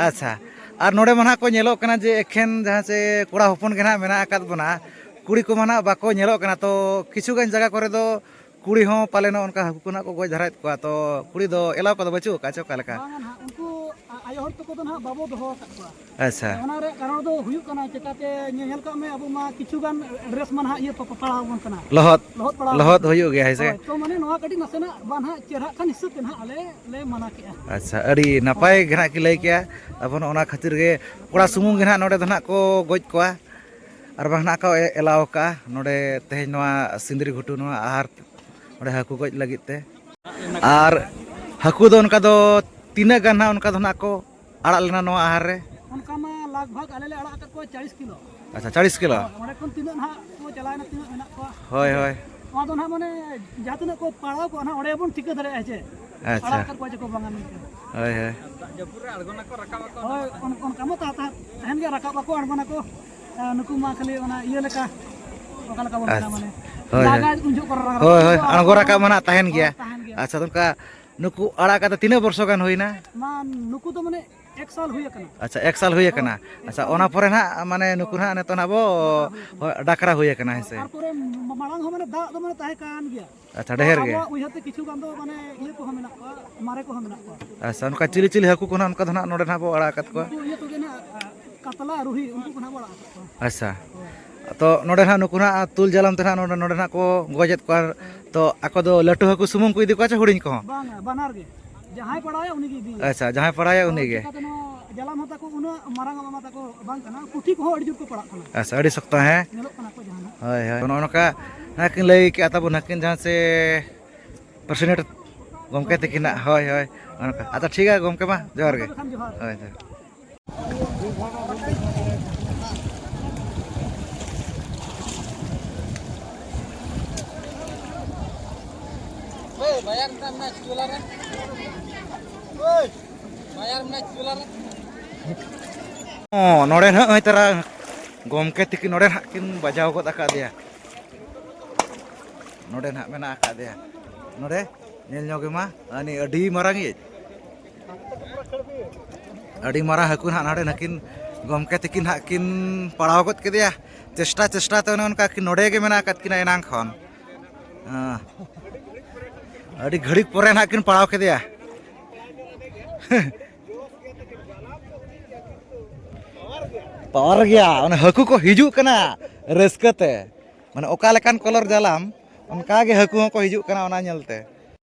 ᱟᱪᱪᱷᱟ, ᱟᱨ ᱱᱚᱰᱮ ᱢᱟ ᱱᱟᱦᱟᱜ ᱠᱚ ᱧᱮᱞᱚᱜ ᱠᱟᱱᱟ ᱡᱮ ᱮᱠᱷᱮᱱ ᱡᱟᱦᱟᱸ ᱪᱮ ᱠᱚᱲᱟ ᱦᱚᱯᱚᱱ ᱜᱮ ᱱᱟᱦᱟᱜ ᱢᱮᱱᱟᱜ ᱟᱠᱟᱫ ᱵᱚᱱᱟ, ᱠᱩᱲᱤ ᱠᱚᱢᱟ ᱱᱟᱦᱟᱜ ᱵᱟᱠᱚ ᱧᱮᱞᱚᱜ ᱠᱟᱱᱟ᱾ ᱛᱚ ᱠᱤᱪᱷᱩ ᱜᱟᱱ ᱡᱟᱭᱜᱟ ᱠᱚᱨᱮ ᱫᱚ ᱠᱩᱲᱤ ᱦᱚᱸ ᱯᱟᱞᱮᱱ ᱚᱱᱠᱟ ᱦᱟᱹᱠᱩ ᱠᱚ ᱱᱟᱦᱟᱜ ᱠᱚ ᱜᱚᱡ ᱫᱷᱟᱨᱟᱭᱮᱫ ᱠᱚᱣᱟ, ᱛᱚ ᱠᱩᱲᱤ ᱫᱚ ᱮᱞᱟᱣ ᱠᱚᱫᱚ ᱵᱟᱹᱪᱩᱜ ᱟᱠᱟᱫᱼᱟ ᱪᱮ ᱚᱠᱟ ᱞᱮᱠᱟ? ᱵᱟᱝᱟ ᱱᱟᱦᱟᱜ, ᱩᱱᱠᱩ ᱟ-, ᱟᱭᱳ ᱦᱚᱲ ᱛᱟᱠᱚ ᱫᱚ ᱱᱟᱦᱟᱜ ᱵᱟᱵᱚ ᱫᱚᱦᱚ ᱟᱠᱟᱫ ᱠᱚᱣᱟ᱾ ᱟᱪᱪᱷᱟ᱾ ᱚᱱᱟ ᱨᱮᱭᱟᱜ ᱠᱟᱨᱚᱱ ᱫᱚ ᱦᱩᱭᱩᱜ ᱠᱟᱱᱟ, ᱪᱮᱠᱟᱛᱮ ᱧᱮ-, ᱧᱮᱞ ᱠᱟᱜ ᱢᱮ, ᱟᱵᱚ ᱢᱟ ᱠᱤᱪᱷᱩ ᱜᱟᱱ ᱰᱨᱮᱥ ᱢᱟ ᱱᱟᱦᱟᱜ ᱤᱭᱟᱹ ᱯᱟ-, ᱯᱟ-, ᱯᱟᱲᱟᱣ ᱟᱵᱚᱱ ᱠᱟᱱᱟ᱾ ᱞᱚᱦᱚᱫ᱾ ᱞᱚᱦᱚᱫ ᱯᱟᱲᱟᱣ ᱞᱚᱦᱚᱫ ᱟᱵᱚᱱ ᱠᱟᱱᱟ᱾ ᱦᱩᱭᱩᱜ ᱜᱮᱭᱟ, ᱦᱮᱸ ᱥᱮ? ᱦᱳᱭ, ᱛᱚ ᱢᱟᱱᱮ ᱱᱚᱣᱟ ᱠᱟᱹᱴᱤᱡ ᱱᱟᱥᱮᱱᱟᱜ ᱵᱟᱝ ᱦᱟᱸᱜ ᱪᱮᱨᱦᱟᱜ ᱠᱟᱱ ᱦᱤᱥᱟᱹᱵ ᱛᱮ ᱱᱟᱦᱟᱜ ᱟᱞᱮ ᱞᱮ ᱢᱟᱱᱟ ᱠᱮᱜᱼᱟ᱾ ᱟᱪᱪᱷᱟ, ᱟᱹᱰᱤ ᱱᱟᱯᱟᱭ ᱦᱳᱭ᱾ ᱜᱮ ᱱᱟᱦᱟᱜ ᱠᱤᱱ ᱞᱟᱹᱭ ᱠᱮᱜᱼᱟ᱾ ᱟᱵᱚ ᱱᱚᱜᱼᱚ ᱱᱟ ᱠᱷᱟᱹᱛᱤᱨ ᱜᱮ ᱠᱚᱲᱟ ᱥᱩᱢᱩᱝ ᱜᱮ ᱱᱟᱦᱟᱜ ᱱᱚᱰᱮ ᱫᱚ ᱱᱟᱦᱟᱜ ᱠᱚ ᱜᱚᱡ ᱠᱚᱣᱟ, ᱟᱨ ᱵᱟᱝ ᱱᱟᱦᱟᱜ ᱠᱚ ᱮ-, ᱮᱞᱟᱣ ᱠᱟᱜᱼᱟ ᱱᱚᱰᱮ ᱛᱮᱦᱮᱧ ᱱᱚᱣᱟ ᱥᱤᱸᱫᱽᱨᱤ ᱜᱷᱩᱴᱩ ᱱᱚᱣᱟ ᱟᱦᱟᱨ, ᱱᱚᱰᱮ ᱦᱟᱹᱠᱩ ᱜᱚᱡ ᱞᱟᱹᱜᱤᱫ ᱛᱮ᱾ ᱟᱨ ᱦᱟᱹᱠᱩ ᱫᱚ ᱚᱱᱠᱟ ᱫᱚ ᱛᱤᱱᱟᱹᱜ ᱜᱟᱱ ᱱᱟᱦᱟᱜ ᱚᱱᱠᱟ ᱫᱚ ᱱᱟᱦᱟᱜ ᱠᱚ ᱟᱲᱟᱜ ᱞᱮᱱᱟ ᱱᱚᱣᱟ ᱟᱦᱟᱨ ᱨᱮ? ᱚᱱᱠᱟ ᱢᱟ ᱞᱟᱜᱽ ᱵᱷᱟᱜᱽ ᱟᱞᱮ ᱞᱮ ᱟᱲᱟᱜ ᱟᱠᱟᱫ ᱠᱚᱣᱟ ᱪᱟᱞᱤᱥ ᱠᱤᱞᱳ᱾ ᱟᱪᱪᱷᱟ, ᱪᱟᱞᱤᱥ ᱠᱤᱞᱳ? ᱦᱳᱭ, ᱚᱸᱰᱮ ᱠᱷᱚᱱ ᱛᱤᱱᱟᱹᱜ ᱱᱟᱦᱟᱜ ᱠᱚ ᱪᱟᱞᱟᱣᱮᱱᱟ, ᱛᱤᱱᱟᱹᱜ ᱢᱮᱱᱟᱜ ᱠᱚᱣᱟ? ᱦᱳᱭ, ᱦᱳᱭ᱾ ᱱᱚᱣᱟ ᱫᱚ ᱱᱟᱦᱟᱜ ᱢᱟᱱᱮ ᱡᱟᱦᱟᱸ ᱛᱤᱱᱟᱹᱜ ᱠᱚ ᱯᱟᱲᱟᱣ ᱠᱚᱜᱼᱟ ᱱᱟᱦᱟᱜ, ᱚᱸᱰᱮ ᱵᱚᱱ ᱴᱷᱤᱠᱟᱹ ᱫᱟᱲᱮᱭᱟᱜᱼᱟ ᱡᱮ ᱟᱪᱪᱷᱟ᱾ ᱟᱲᱟᱜ ᱟᱠᱟᱫ ᱠᱚᱣᱟ ᱪᱮ ᱠᱚ ᱵᱟᱝᱟ ᱢᱮᱱᱛᱮ᱾ ᱦᱳᱭ, ᱦᱳᱭ᱾ ᱦᱳᱭ, ᱚᱱ-, ᱚᱱᱠᱟ ᱢᱟ ᱛᱟ-, ᱛᱟ-, ᱛᱟᱦᱮᱱ ᱜᱮᱭᱟ, ᱨᱟᱠᱟᱵ ᱟᱠᱚ, ᱟᱬᱜᱚᱱᱟᱠᱚ᱾ ᱟᱨ ᱱᱩᱠᱩ ᱢᱟ ᱠᱷᱟᱹᱞᱤ ᱚᱱᱟ ᱤᱭᱟᱹ ᱞᱮᱠᱟ, ᱚᱠᱟ ᱞᱮᱠᱟ ᱵᱚᱱ ᱢᱮᱱᱟ, ᱟᱪᱪᱷᱟ᱾ ᱢᱟᱱᱮ ᱦᱳᱭ, ᱦᱳᱭ᱾ ᱡᱟᱭᱜᱟ ᱩᱱ ᱡᱚᱦᱚᱜ ᱠᱚ ᱨᱟᱠᱟᱵ ᱦᱳᱭ, ᱦᱳᱭ, ᱠᱚ ᱟᱬᱜᱚ ᱨᱟᱠᱟᱵ ᱢᱟ ᱱᱟᱜ ᱛᱟᱦᱮᱱ ᱜᱮᱭᱟ᱾ ᱛᱟᱦᱮᱱ ᱜᱮᱭᱟ᱾ ᱟᱪᱪᱷᱟ, ᱱᱚᱝᱠᱟ ᱱᱩᱠᱩ ᱟᱲᱟᱜ ᱠᱟᱛᱮ ᱛᱤᱱᱟᱹᱜ ᱵᱚᱨᱥᱚ ᱜᱟᱱ ᱦᱩᱭᱱᱟ? ᱢᱟ, ᱱᱩᱠᱩ ᱫᱚ ᱢᱟᱱᱮ ᱮᱠ ᱥᱟᱞ ᱦᱩᱭ ᱟᱠᱟᱱᱟ᱾ ᱟᱪᱪᱷᱟ, ᱮᱠ ᱥᱟᱞ ᱦᱩᱭ ᱟᱠᱟᱱᱟ᱾ ᱦᱳᱭ, ᱟᱪᱪᱷᱟ, ᱮᱠ ᱥᱟᱞ ᱚᱱᱟ ᱯᱚᱨᱮ ᱱᱟᱜ ᱢᱟᱱᱮ ᱱᱩᱠᱩ ᱦᱳᱭ᱾ ᱱᱟᱜ ᱱᱤᱛᱚᱜ ᱱᱟᱜ ᱵᱚ ᱰᱟᱠᱨᱟ ᱦᱩᱭ ᱟᱠᱟᱱᱟ᱾ ᱦᱳᱭ, ᱦᱮᱸ ᱥᱮ? ᱟᱨ ᱯᱚᱨᱮ ᱢᱟᱲᱟᱝ ᱦᱚᱸ ᱢᱟᱱᱮ ᱫᱟᱜ ᱫᱚ ᱢᱟᱱᱮ ᱛᱟᱦᱮᱸ ᱠᱟᱱ ᱜᱮᱭᱟ᱾ ᱟᱪᱪᱷᱟ, ᱰᱷᱮᱨ ᱜᱮ᱾ ᱟᱵᱚᱣᱟᱜ ᱩᱭᱦᱟᱹᱨ ᱛᱮ ᱠᱤᱪᱷᱩ ᱜᱟᱱ ᱫᱚ ᱢᱟᱱᱮ ᱤᱭᱟᱹ ᱠᱚᱦᱚᱸ ᱢᱮᱱᱟᱜ ᱠᱚᱣᱟ, ᱢᱟᱨᱮ ᱠᱚᱦᱚᱸ ᱢᱮᱱᱟᱜ ᱠᱚᱣᱟ᱾ ᱟᱪᱪᱷᱟ, ᱚᱱᱠᱟ ᱪᱤᱞᱤ ᱪᱤᱞᱤ ᱦᱟᱹᱠᱩ ᱠᱚ ᱱᱟᱜ ᱚᱱᱠᱟ ᱫᱚ ᱱᱟᱜ ᱱᱚᱰᱮ ᱱᱟᱜ ᱵᱚ ᱟᱲᱟᱜ ᱟᱠᱟᱫ ᱠᱚᱣᱟ? ᱩᱱᱠᱩ ᱤᱭᱟᱹ ᱠᱚᱜᱮ ᱱᱟᱜ, ᱠᱟᱛᱞᱟ, ᱨᱩᱦᱤ, ᱩᱱᱠᱩ ᱠᱚ ᱱᱟᱜ ᱵᱚ ᱟᱲᱟᱜ ᱟᱠᱟᱫ ᱠᱚᱣᱟ᱾ ᱟᱪᱪᱷᱟ᱾ ᱦᱳᱭ᱾ ᱛᱚ ᱱᱚᱰᱮ ᱱᱟᱜ ᱱᱩᱠᱩ ᱱᱟᱜ ᱛᱩᱞ ᱡᱟᱞᱟᱢ ᱛᱮ ᱱᱟᱜ ᱱᱚᱰᱮ, ᱱᱚᱰᱮ ᱱᱟᱜ ᱠᱚ ᱜᱚᱡᱮᱫ ᱠᱚᱣᱟ᱾ ᱛᱚ ᱟᱠᱚ ᱫᱚ ᱞᱟᱹᱴᱩ ᱦᱟᱹᱠᱩ ᱥᱩᱢᱩᱝ ᱠᱚ ᱤᱫᱤ ᱠᱚᱣᱟ ᱪᱮ ᱦᱩᱰᱤᱧ ᱠᱚᱦᱚᱸ? ᱵᱟᱝᱟ, ᱵᱟᱱᱟᱨ ᱜᱮ᱾ ᱡᱟᱦᱟᱸᱭ ᱯᱟᱲᱟᱣᱟᱭ ᱩᱱᱤᱜᱮ ᱤᱫᱤᱭᱟ᱾ ᱟᱪᱪᱷᱟ, ᱡᱟᱦᱟᱸᱭ ᱯᱟᱲᱟᱣᱟᱭ ᱩᱱᱤᱜᱮ᱾ ᱪᱤᱠᱟᱹᱛᱮ ᱱᱚᱣᱟ ᱡᱟᱞᱟᱢ ᱦᱚᱸ ᱛᱟᱠᱚ ᱩᱱᱟᱹᱜ ᱢᱟᱨᱟᱝ ᱟᱜ ᱢᱟ ᱛᱟᱠᱚ ᱵᱟᱝ ᱠᱟᱱᱟ, ᱯᱩᱴᱷᱤ ᱠᱚᱦᱚᱸ ᱟᱹᱰᱤ ᱡᱳᱨ ᱠᱚ ᱯᱟᱲᱟᱜ ᱠᱟᱱᱟ᱾ ᱟᱪᱪᱷᱟ, ᱟᱹᱰᱤ ᱥᱚᱠᱛᱚ, ᱦᱮᱸ? ᱧᱮᱞᱚᱜ ᱠᱟᱱᱟ ᱠᱚ ᱡᱟᱦᱟᱱᱟᱜ᱾ ᱦᱳᱭ, ᱦᱳᱭ, ᱱᱚᱜᱼᱚ ᱱᱚᱝᱠᱟ ᱱᱟᱜ ᱠᱤᱱ ᱞᱟᱹᱭ ᱠᱮᱜᱼᱟ ᱛᱟᱵᱚᱱ ᱱᱟᱹᱠᱤᱱ ᱡᱟᱦᱟᱸ ᱥᱮ ᱯᱨᱮᱥᱤᱰᱮᱱᱴ ᱜᱚᱢᱠᱮ ᱛᱟᱹᱠᱤᱱᱟᱜ, ᱦᱳᱭ, ᱦᱳᱭ, ᱚᱱᱠᱟ᱾ ᱟᱪᱪᱷᱟ, ᱴᱷᱤᱠ ᱜᱮᱭᱟ ᱜᱚᱢᱠᱮ, ᱢᱟ ᱡᱚᱦᱟᱨ ᱜᱮ᱾ ᱡᱚᱦᱟᱨ᱾ ᱦᱳᱭ, ᱡᱚᱦᱟᱨ᱾ ᱦᱚᱸ, ᱱᱚᱰᱮ ᱱᱟᱦᱟᱜ ᱱᱚᱜᱼᱚᱭ ᱛᱟᱨᱟ ᱜᱚᱢᱠᱮ ᱛᱤᱠᱤᱱ ᱱᱚᱰᱮ ᱱᱟᱦᱟᱜ ᱠᱤᱱ ᱵᱟᱡᱟᱣ ᱜᱚᱫ ᱟᱠᱟᱫᱮᱭᱟ᱾ ᱱᱚᱰᱮ ᱱᱟᱦᱟᱜ ᱢᱮᱱᱟᱜ ᱟᱠᱟᱫᱮᱭᱟ᱾ ᱱᱚᱰᱮ ᱧᱮᱞ ᱧᱚᱜ ᱜᱮᱢᱟ, ᱟᱹᱱᱤ ᱟᱹᱰᱤ ᱢᱟᱨᱟᱝ ᱤᱡ᱾ ᱟᱹᱰᱤ ᱢᱟᱨᱟᱝ ᱦᱟᱹᱠᱩ ᱱᱟᱦᱟᱜ ᱱᱚᱰᱮ ᱱᱟᱹᱠᱤᱱ ᱜᱚᱢᱠᱮ ᱛᱤᱠᱤᱱ ᱱᱟᱦᱟᱜ ᱠᱤᱱ ᱯᱟᱲᱟᱣ ᱜᱚᱫ ᱠᱮᱫᱮᱭᱟ᱾ ᱪᱮᱥᱴᱟ, ᱪᱮᱥᱴᱟ ᱛᱮ ᱚᱱᱮ ᱚᱱᱠᱟ ᱠᱤᱱ ᱱᱚᱰᱮ ᱜᱮ ᱢᱮᱱᱟᱜ ᱟᱠᱟᱫ ᱠᱤᱱᱟ ᱮᱱᱟᱝ ᱠᱷᱚᱱ᱾ ᱦᱮᱸ᱾ ᱟᱹᱰᱤ ᱜᱷᱟᱹᱲᱤᱠ ᱯᱚᱨᱮ ᱱᱟᱦᱟᱜ ᱠᱤᱱ ᱯᱟᱲᱟᱣ ᱠᱮᱫᱮᱭᱟ᱾ ᱯᱟᱣᱟᱨ ᱜᱮᱭᱟ, ᱚᱱᱟ ᱦᱟᱹᱠᱩ ᱠᱚ ᱦᱤᱡᱩᱜ ᱠᱟᱱᱟ ᱨᱟᱹᱥᱠᱟᱹ ᱛᱮ᱾ ᱢᱟᱱᱮ ᱚᱠᱟ ᱞᱮᱠᱟᱱ ᱠᱚᱞᱚᱨ ᱡᱟᱞᱟᱢ, ᱚᱱᱠᱟ ᱜᱮ ᱦᱟᱹᱠᱩ ᱦᱚᱸᱠᱚ ᱦᱤᱡᱩᱜ ᱠᱟᱱᱟ ᱚᱱᱟ ᱧᱮᱞ ᱛᱮ᱾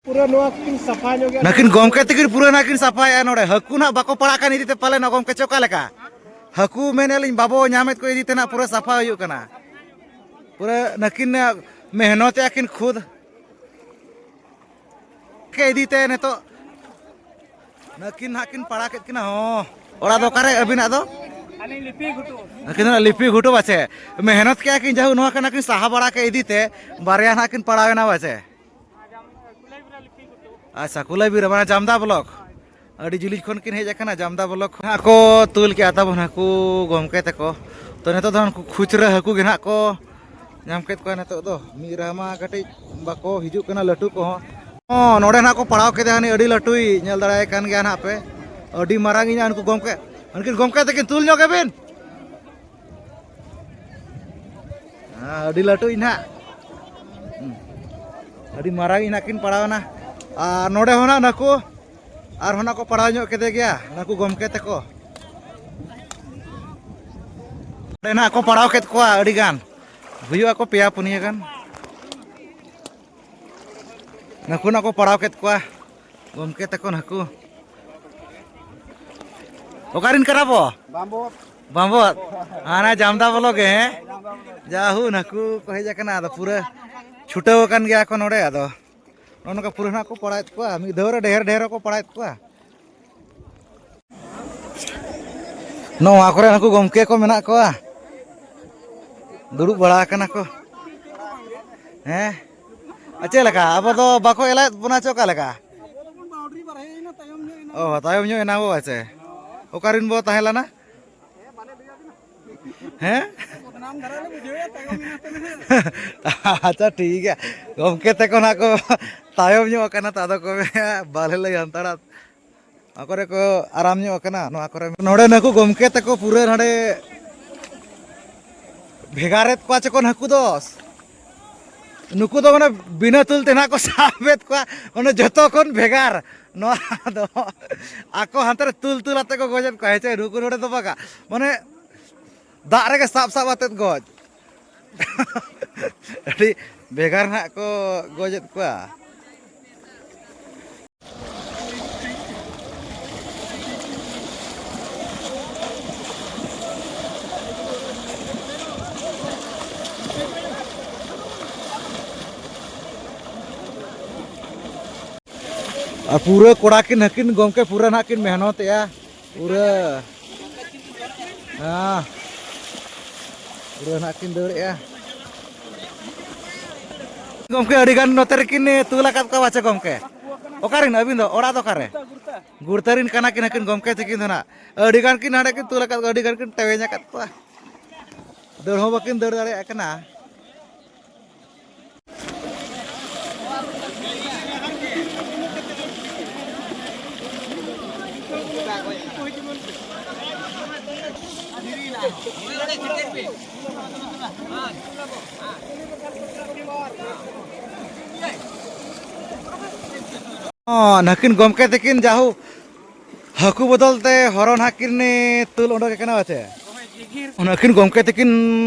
ᱯᱩᱨᱟᱹ ᱱᱚᱣᱟ ᱠᱤᱱ ᱥᱟᱯᱷᱟ ᱧᱚᱜ ᱜᱮᱭᱟ᱾ ᱱᱟᱹᱠᱤᱱ ᱜᱚᱢᱠᱮ ᱛᱤᱠᱤᱱ ᱯᱩᱨᱟᱹ ᱱᱟᱹᱠᱤᱱ ᱥᱟᱯᱷᱟᱭᱮᱫᱼᱟ ᱱᱚᱰᱮ᱾ ᱦᱟᱹᱠᱩ ᱱᱟᱦᱟᱜ ᱵᱟᱠᱚ ᱯᱟᱲᱟᱜ ᱠᱟᱱ ᱤᱫᱤ ᱛᱮ ᱯᱟᱞᱮᱱ ᱜᱚᱢᱠᱮ ᱪᱚ ᱚᱠᱟ ᱞᱮᱠᱟ? ᱦᱟᱹᱠᱩ ᱢᱮᱱᱮᱫ ᱞᱤᱧ ᱵᱟᱵᱚ ᱧᱟᱢᱮᱫ ᱠᱚ ᱤᱫᱤ ᱛᱮ ᱱᱟᱦᱟᱜ ᱯᱩᱨᱟᱹ ᱥᱟᱯᱷᱟ ᱦᱩᱭᱩᱜ ᱠᱟᱱᱟ᱾ ᱯᱩᱨᱟᱹ ᱱᱟᱹᱠᱤᱱ ᱢᱮᱦᱱᱚᱛᱮᱜᱼᱟ ᱠᱤᱱ ᱠᱷᱩᱫ᱾ ᱠᱮ ᱤᱫᱤ ᱛᱮ ᱱᱤᱛᱚᱜ ᱱᱟᱹᱠᱤᱱ ᱱᱟᱦᱟᱜ ᱠᱤᱱ ᱯᱟᱲᱟᱜ ᱠᱮᱫ ᱠᱤᱱᱟ᱾ ᱦᱚᱸ, ᱚᱲᱟᱜ ᱫᱚ ᱚᱠᱟᱨᱮ ᱟᱹᱵᱤᱱᱟᱜ ᱫᱚ? ᱟᱹᱞᱤᱧ ᱞᱤᱯᱤ ᱜᱷᱩᱴᱩ᱾ ᱱᱟᱹᱠᱤᱱ ᱫᱚ ᱞᱤᱯᱤ ᱜᱷᱩᱴᱩ ᱵᱟᱪᱮ? ᱢᱮᱦᱱᱚᱛ ᱠᱮᱜᱼᱟ ᱠᱤᱱ, ᱡᱟᱦᱳ ᱱᱚᱣᱟ ᱠᱷᱚᱱᱟᱜ ᱠᱤᱱ ᱥᱟᱦᱟ ᱵᱟᱲᱟ ᱠᱮᱫ ᱤᱫᱤ ᱛᱮ ᱵᱟᱨᱭᱟ ᱱᱟᱦᱟᱜ ᱠᱤᱱ ᱯᱟᱲᱟᱣ ᱮᱱᱟ ᱵᱟᱪᱮ? ᱟᱪᱪᱷᱟ, ᱠᱩᱞᱟᱹᱭ ᱵᱤᱨ ᱨᱮ, ᱢᱟᱱᱮ ᱡᱟᱢᱫᱟ ᱵᱞᱚᱠ᱾ ᱟᱹᱰᱤ ᱡᱤᱞᱤᱧ ᱠᱷᱚᱱ ᱠᱤᱱ ᱦᱮᱡ ᱟᱠᱟᱱᱟ, ᱡᱟᱢᱫᱟ ᱵᱞᱚᱠ ᱠᱷᱚᱱᱟᱜ ᱠᱚ ᱛᱩᱞ ᱠᱮᱜᱼᱟ ᱛᱟᱵᱚᱱ ᱦᱟᱹᱠᱩ ᱜᱚᱢᱠᱮ ᱛᱟᱠᱚ᱾ ᱛᱚ, ᱱᱤᱛᱚᱜ ᱫᱚ ᱩᱱᱠᱩ ᱠᱷᱩᱪᱨᱟᱹ ᱦᱟᱹᱠᱩ ᱜᱮ ᱱᱟᱦᱟᱜ ᱠᱚ ᱧᱟᱢ ᱠᱮᱫ ᱠᱚᱣᱟ ᱱᱤᱛᱚᱜ ᱫᱚ᱾ ᱢᱤᱫ ᱨᱟᱦᱟ ᱢᱟ ᱠᱟᱹᱴᱤᱡ ᱵᱟᱠᱚ ᱦᱤᱡᱩᱜ ᱠᱟᱱᱟ ᱞᱟᱹᱴᱩ ᱠᱚᱦᱚᱸ᱾ ᱦᱚᱸ, ᱱᱚᱰᱮ ᱱᱟᱦᱟᱜ ᱠᱚ ᱯᱟᱲᱟᱣ ᱠᱮᱫᱮᱭᱟ, ᱦᱟᱹᱱᱤ ᱟᱹᱰᱤ ᱞᱟᱹᱴᱩᱭ ᱧᱮᱞ ᱫᱟᱲᱮᱭᱟᱭ ᱠᱟᱱ ᱜᱮᱭᱟ ᱱᱟᱦᱟᱜ ᱯᱮ᱾ ᱟᱹᱰᱤ ᱢᱟᱨᱟᱝ ᱤᱧ ᱩᱱᱠᱩ ᱜᱚᱢᱠᱮ, ᱩᱱᱠᱤᱱ ᱜᱚᱢᱠᱮ ᱛᱟᱹᱠᱤᱱ ᱛᱩᱞ ᱧᱚᱜ ᱠᱟᱵᱤᱱ᱾ ᱦᱮᱸ, ᱟᱹᱰᱤ ᱞᱟᱹᱴᱩᱭ ᱱᱟᱦᱟᱜ᱾ ᱦᱩᱸ᱾ ᱟᱹᱰᱤ ᱢᱟᱨᱟᱝ ᱤᱧ ᱱᱟᱦᱟᱜ ᱠᱤᱱ ᱯᱟᱲᱟᱣ ᱮᱱᱟ᱾ ᱟᱨ ᱱᱚᱰᱮ ᱦᱚᱸ ᱱᱟᱦᱟᱜ ᱱᱟᱠᱩ, ᱟᱨᱦᱚᱸ ᱱᱟᱦᱟᱜ ᱠᱚ ᱯᱟᱲᱟᱣ ᱧᱚᱜ ᱠᱮᱫᱮ ᱜᱮᱭᱟ, ᱱᱟᱠᱩ ᱜᱚᱢᱠᱮ ᱛᱟᱠᱚ᱾ ᱱᱚᱰᱮ ᱱᱟᱦᱟᱜ ᱠᱚ ᱯᱟᱲᱟᱣ ᱠᱮᱫ ᱠᱚᱣᱟ ᱟᱹᱰᱤ ᱜᱟᱱ᱾ ᱦᱩᱭᱩᱜ ᱟᱠᱚ ᱯᱮᱭᱟ ᱯᱩᱱᱭᱟᱹ ᱜᱟᱱ᱾ ᱱᱟᱠᱩ ᱱᱟᱦᱟᱜ ᱠᱚ ᱯᱟᱲᱟᱣ ᱠᱮᱫ ᱠᱚᱣᱟ ᱜᱚᱢᱠᱮ ᱛᱟᱠᱚ ᱱᱟᱠᱩ᱾ ᱚᱠᱟᱨᱮᱱ ᱠᱟᱱᱟ ᱵᱚ? ᱵᱟᱢᱵᱚᱛ᱾ ᱵᱟᱢᱵᱚᱛ᱾ ᱦᱟᱱᱟ ᱡᱟᱢᱫᱟ ᱵᱚᱞᱚ ᱜᱮ, ᱦᱮᱸ? ᱡᱟᱦᱩ ᱱᱟᱠᱩ ᱠᱚ ᱦᱮᱡ ᱟᱠᱟᱱᱟ, ᱟᱫᱚ ᱯᱩᱨᱟᱹ ᱪᱷᱩᱴᱟᱹᱣ ᱟᱠᱟᱱ ᱜᱮᱭᱟ ᱠᱚ ᱱᱚᱰᱮ᱾ ᱟᱫᱚ ᱱᱚᱜᱼᱚ ᱱᱚᱝᱠᱟ ᱯᱩᱨᱟᱹ ᱱᱟᱦᱟᱜ ᱠᱚ ᱯᱟᱲᱟᱣᱮᱫ ᱠᱚᱣᱟ, ᱢᱤᱫ ᱫᱷᱟᱣ ᱨᱮ ᱰᱷᱮᱨ ᱰᱷᱮᱨ ᱦᱚᱸᱠᱚ ᱯᱟᱲᱟᱣᱮᱫ ᱠᱚᱣᱟ᱾ ᱱᱚᱣᱟ ᱠᱚᱨᱮ ᱱᱩᱠᱩ ᱜᱚᱢᱠᱮ ᱠᱚ ᱢᱮᱱᱟᱜ ᱠᱚᱣᱟ, ᱫᱩᱲᱩᱵ ᱵᱟᱲᱟ ᱟᱠᱟᱱᱟ ᱠᱚ᱾ ᱦᱮᱸ, ᱟᱨ ᱪᱮᱫ ᱞᱮᱠᱟ ᱟᱵᱚ ᱫᱚ ᱵᱟᱠᱚ ᱮᱞᱟᱣᱮᱫ ᱵᱚᱱᱟ ᱪᱮ ᱚᱠᱟ ᱞᱮᱠᱟ? ᱚ, ᱛᱟᱭᱚᱢ ᱧᱚᱜ ᱮᱱᱟ ᱵᱚ, ᱟᱪᱪᱷᱟ᱾ ᱚᱠᱟᱨᱮᱱ ᱵᱚ ᱛᱟᱦᱮᱸ ᱞᱮᱱᱟ? ᱦᱮᱸ? ᱟᱪᱪᱷᱟ, ᱴᱷᱤᱠ ᱜᱮᱭᱟ᱾ ᱜᱚᱢᱠᱮ ᱛᱟᱠᱚ ᱱᱟᱜ ᱠᱚ ᱛᱟᱭᱚᱢ ᱧᱚᱜ ᱟᱠᱟᱱᱟ, ᱛᱚ ᱟᱫᱚ ᱠᱚ ᱢᱮᱱᱟ, ᱵᱟᱞᱮ ᱞᱟᱹᱭ ᱦᱟᱱᱛᱟᱲᱟ᱾ ᱚᱠᱟ ᱠᱚᱨᱮ ᱠᱚ ᱟᱨᱟᱢ ᱧᱚᱜ ᱟᱠᱟᱱᱟ, ᱱᱚᱣᱟ ᱠᱚᱨᱮ᱾ ᱱᱚᱰᱮ ᱱᱩᱠᱩ ᱜᱚᱢᱠᱮ ᱛᱟᱠᱚ ᱯᱩᱨᱟᱹ ᱱᱚᱰᱮ ᱵᱷᱮᱜᱟᱨᱮᱫ ᱠᱚᱣᱟ ᱪᱮ ᱠᱚ ᱱᱩᱠᱩ ᱫᱚ᱾ ᱱᱩᱠᱩ ᱫᱚ ᱢᱟᱱᱮ ᱵᱤᱱᱟᱹ ᱛᱩᱞ ᱛᱮ ᱱᱟᱜ ᱠᱚ ᱥᱟᱵᱮᱫ ᱠᱚᱣᱟ, ᱚᱱᱮ ᱡᱚᱛᱚ ᱠᱷᱚᱱ ᱵᱷᱮᱜᱟᱨ᱾ ᱱᱚᱣᱟ ᱫᱚ ᱟᱠᱚ ᱦᱟᱱᱛᱮ ᱨᱮ ᱛᱩᱞ ᱛᱩᱞ ᱟᱛᱮ ᱠᱚ ᱜᱚᱡᱮᱫ ᱠᱚᱣᱟ, ᱦᱮᱸ ᱪᱮ? ᱱᱩᱠᱩ ᱱᱚᱰᱮ ᱫᱚ ᱵᱟᱝᱟ, ᱢᱟᱱᱮ ᱫᱟᱜ ᱨᱮᱜᱮ ᱥᱟᱵ ᱥᱟᱵ ᱟᱛᱮᱫ ᱜᱚᱡ᱾ ᱟᱹᱰᱤ ᱵᱷᱮᱜᱟᱨ ᱱᱟᱜ ᱠᱚ ᱜᱚᱡᱮᱫ ᱠᱚᱣᱟ᱾ ᱟᱨ ᱯᱩᱨᱟᱹ ᱠᱚᱲᱟ ᱠᱤᱱ ᱦᱟᱹᱠᱤᱱ ᱜᱚᱢᱠᱮ ᱯᱩᱨᱟᱹ ᱱᱟᱦᱟᱜ ᱠᱤᱱ ᱢᱮᱦᱱᱚᱛᱮᱜᱼᱟ᱾ ᱯᱩᱨᱟᱹ, ᱦᱮᱸ, ᱯᱩᱨᱟᱹ ᱱᱟᱦᱟᱜ ᱠᱤᱱ ᱫᱟᱹᱲᱮᱜᱼᱟ᱾ ᱜᱚᱢᱠᱮ, ᱟᱹᱰᱤ ᱜᱟᱱ ᱱᱚᱛᱮ ᱨᱮᱠᱤᱱ ᱛᱩᱞ ᱟᱠᱟᱫ ᱠᱚᱣᱟ ᱯᱟᱪᱮ ᱜᱚᱢᱠᱮ? ᱚᱠᱟᱨᱮᱱ ᱟᱹᱵᱤᱱ ᱫᱚ? ᱚᱲᱟᱜ ᱫᱚ ᱚᱠᱟᱨᱮ? ᱜᱩᱲᱛᱟᱹᱨᱤᱱ ᱠᱟᱱᱟ ᱠᱤᱱ ᱦᱟᱹᱠᱤᱱ ᱜᱚᱢᱠᱮ ᱛᱟᱹᱠᱤᱱ ᱫᱚ ᱱᱟᱦᱟᱜ᱾ ᱟᱹᱰᱤ ᱜᱟᱱ ᱠᱤᱱ ᱦᱟᱸᱰᱮ ᱠᱤᱱ ᱛᱩᱞ ᱟᱠᱟᱫ ᱠᱚᱣᱟ, ᱟᱹᱰᱤ ᱜᱟᱱ ᱠᱤᱱ ᱴᱮᱣᱮᱧ ᱟᱠᱟᱫ ᱠᱚᱣᱟ᱾ ᱫᱟᱹᱲ ᱦᱚᱸ ᱵᱟᱹᱠᱤᱱ ᱫᱟᱹᱲ ᱫᱟᱲᱮᱭᱟᱜ ᱠᱟᱱᱟ᱾ ᱚ, ᱱᱟᱹᱠᱤᱱ ᱜᱚᱢᱠᱮ ᱛᱟᱹᱠᱤᱱ ᱡᱟᱦᱳ ᱦᱟᱹᱠᱩ ᱵᱚᱫᱚᱞ ᱛᱮ ᱦᱚᱨᱚ ᱱᱟᱦᱟᱜ ᱠᱤᱱ ᱛᱩᱞ ᱚᱰᱚᱠᱮ ᱠᱟᱱᱟ, ᱪᱮ? ᱱᱟᱹᱠᱤᱱ ᱜᱚᱢᱠᱮ ᱛᱟᱹᱠᱤᱱ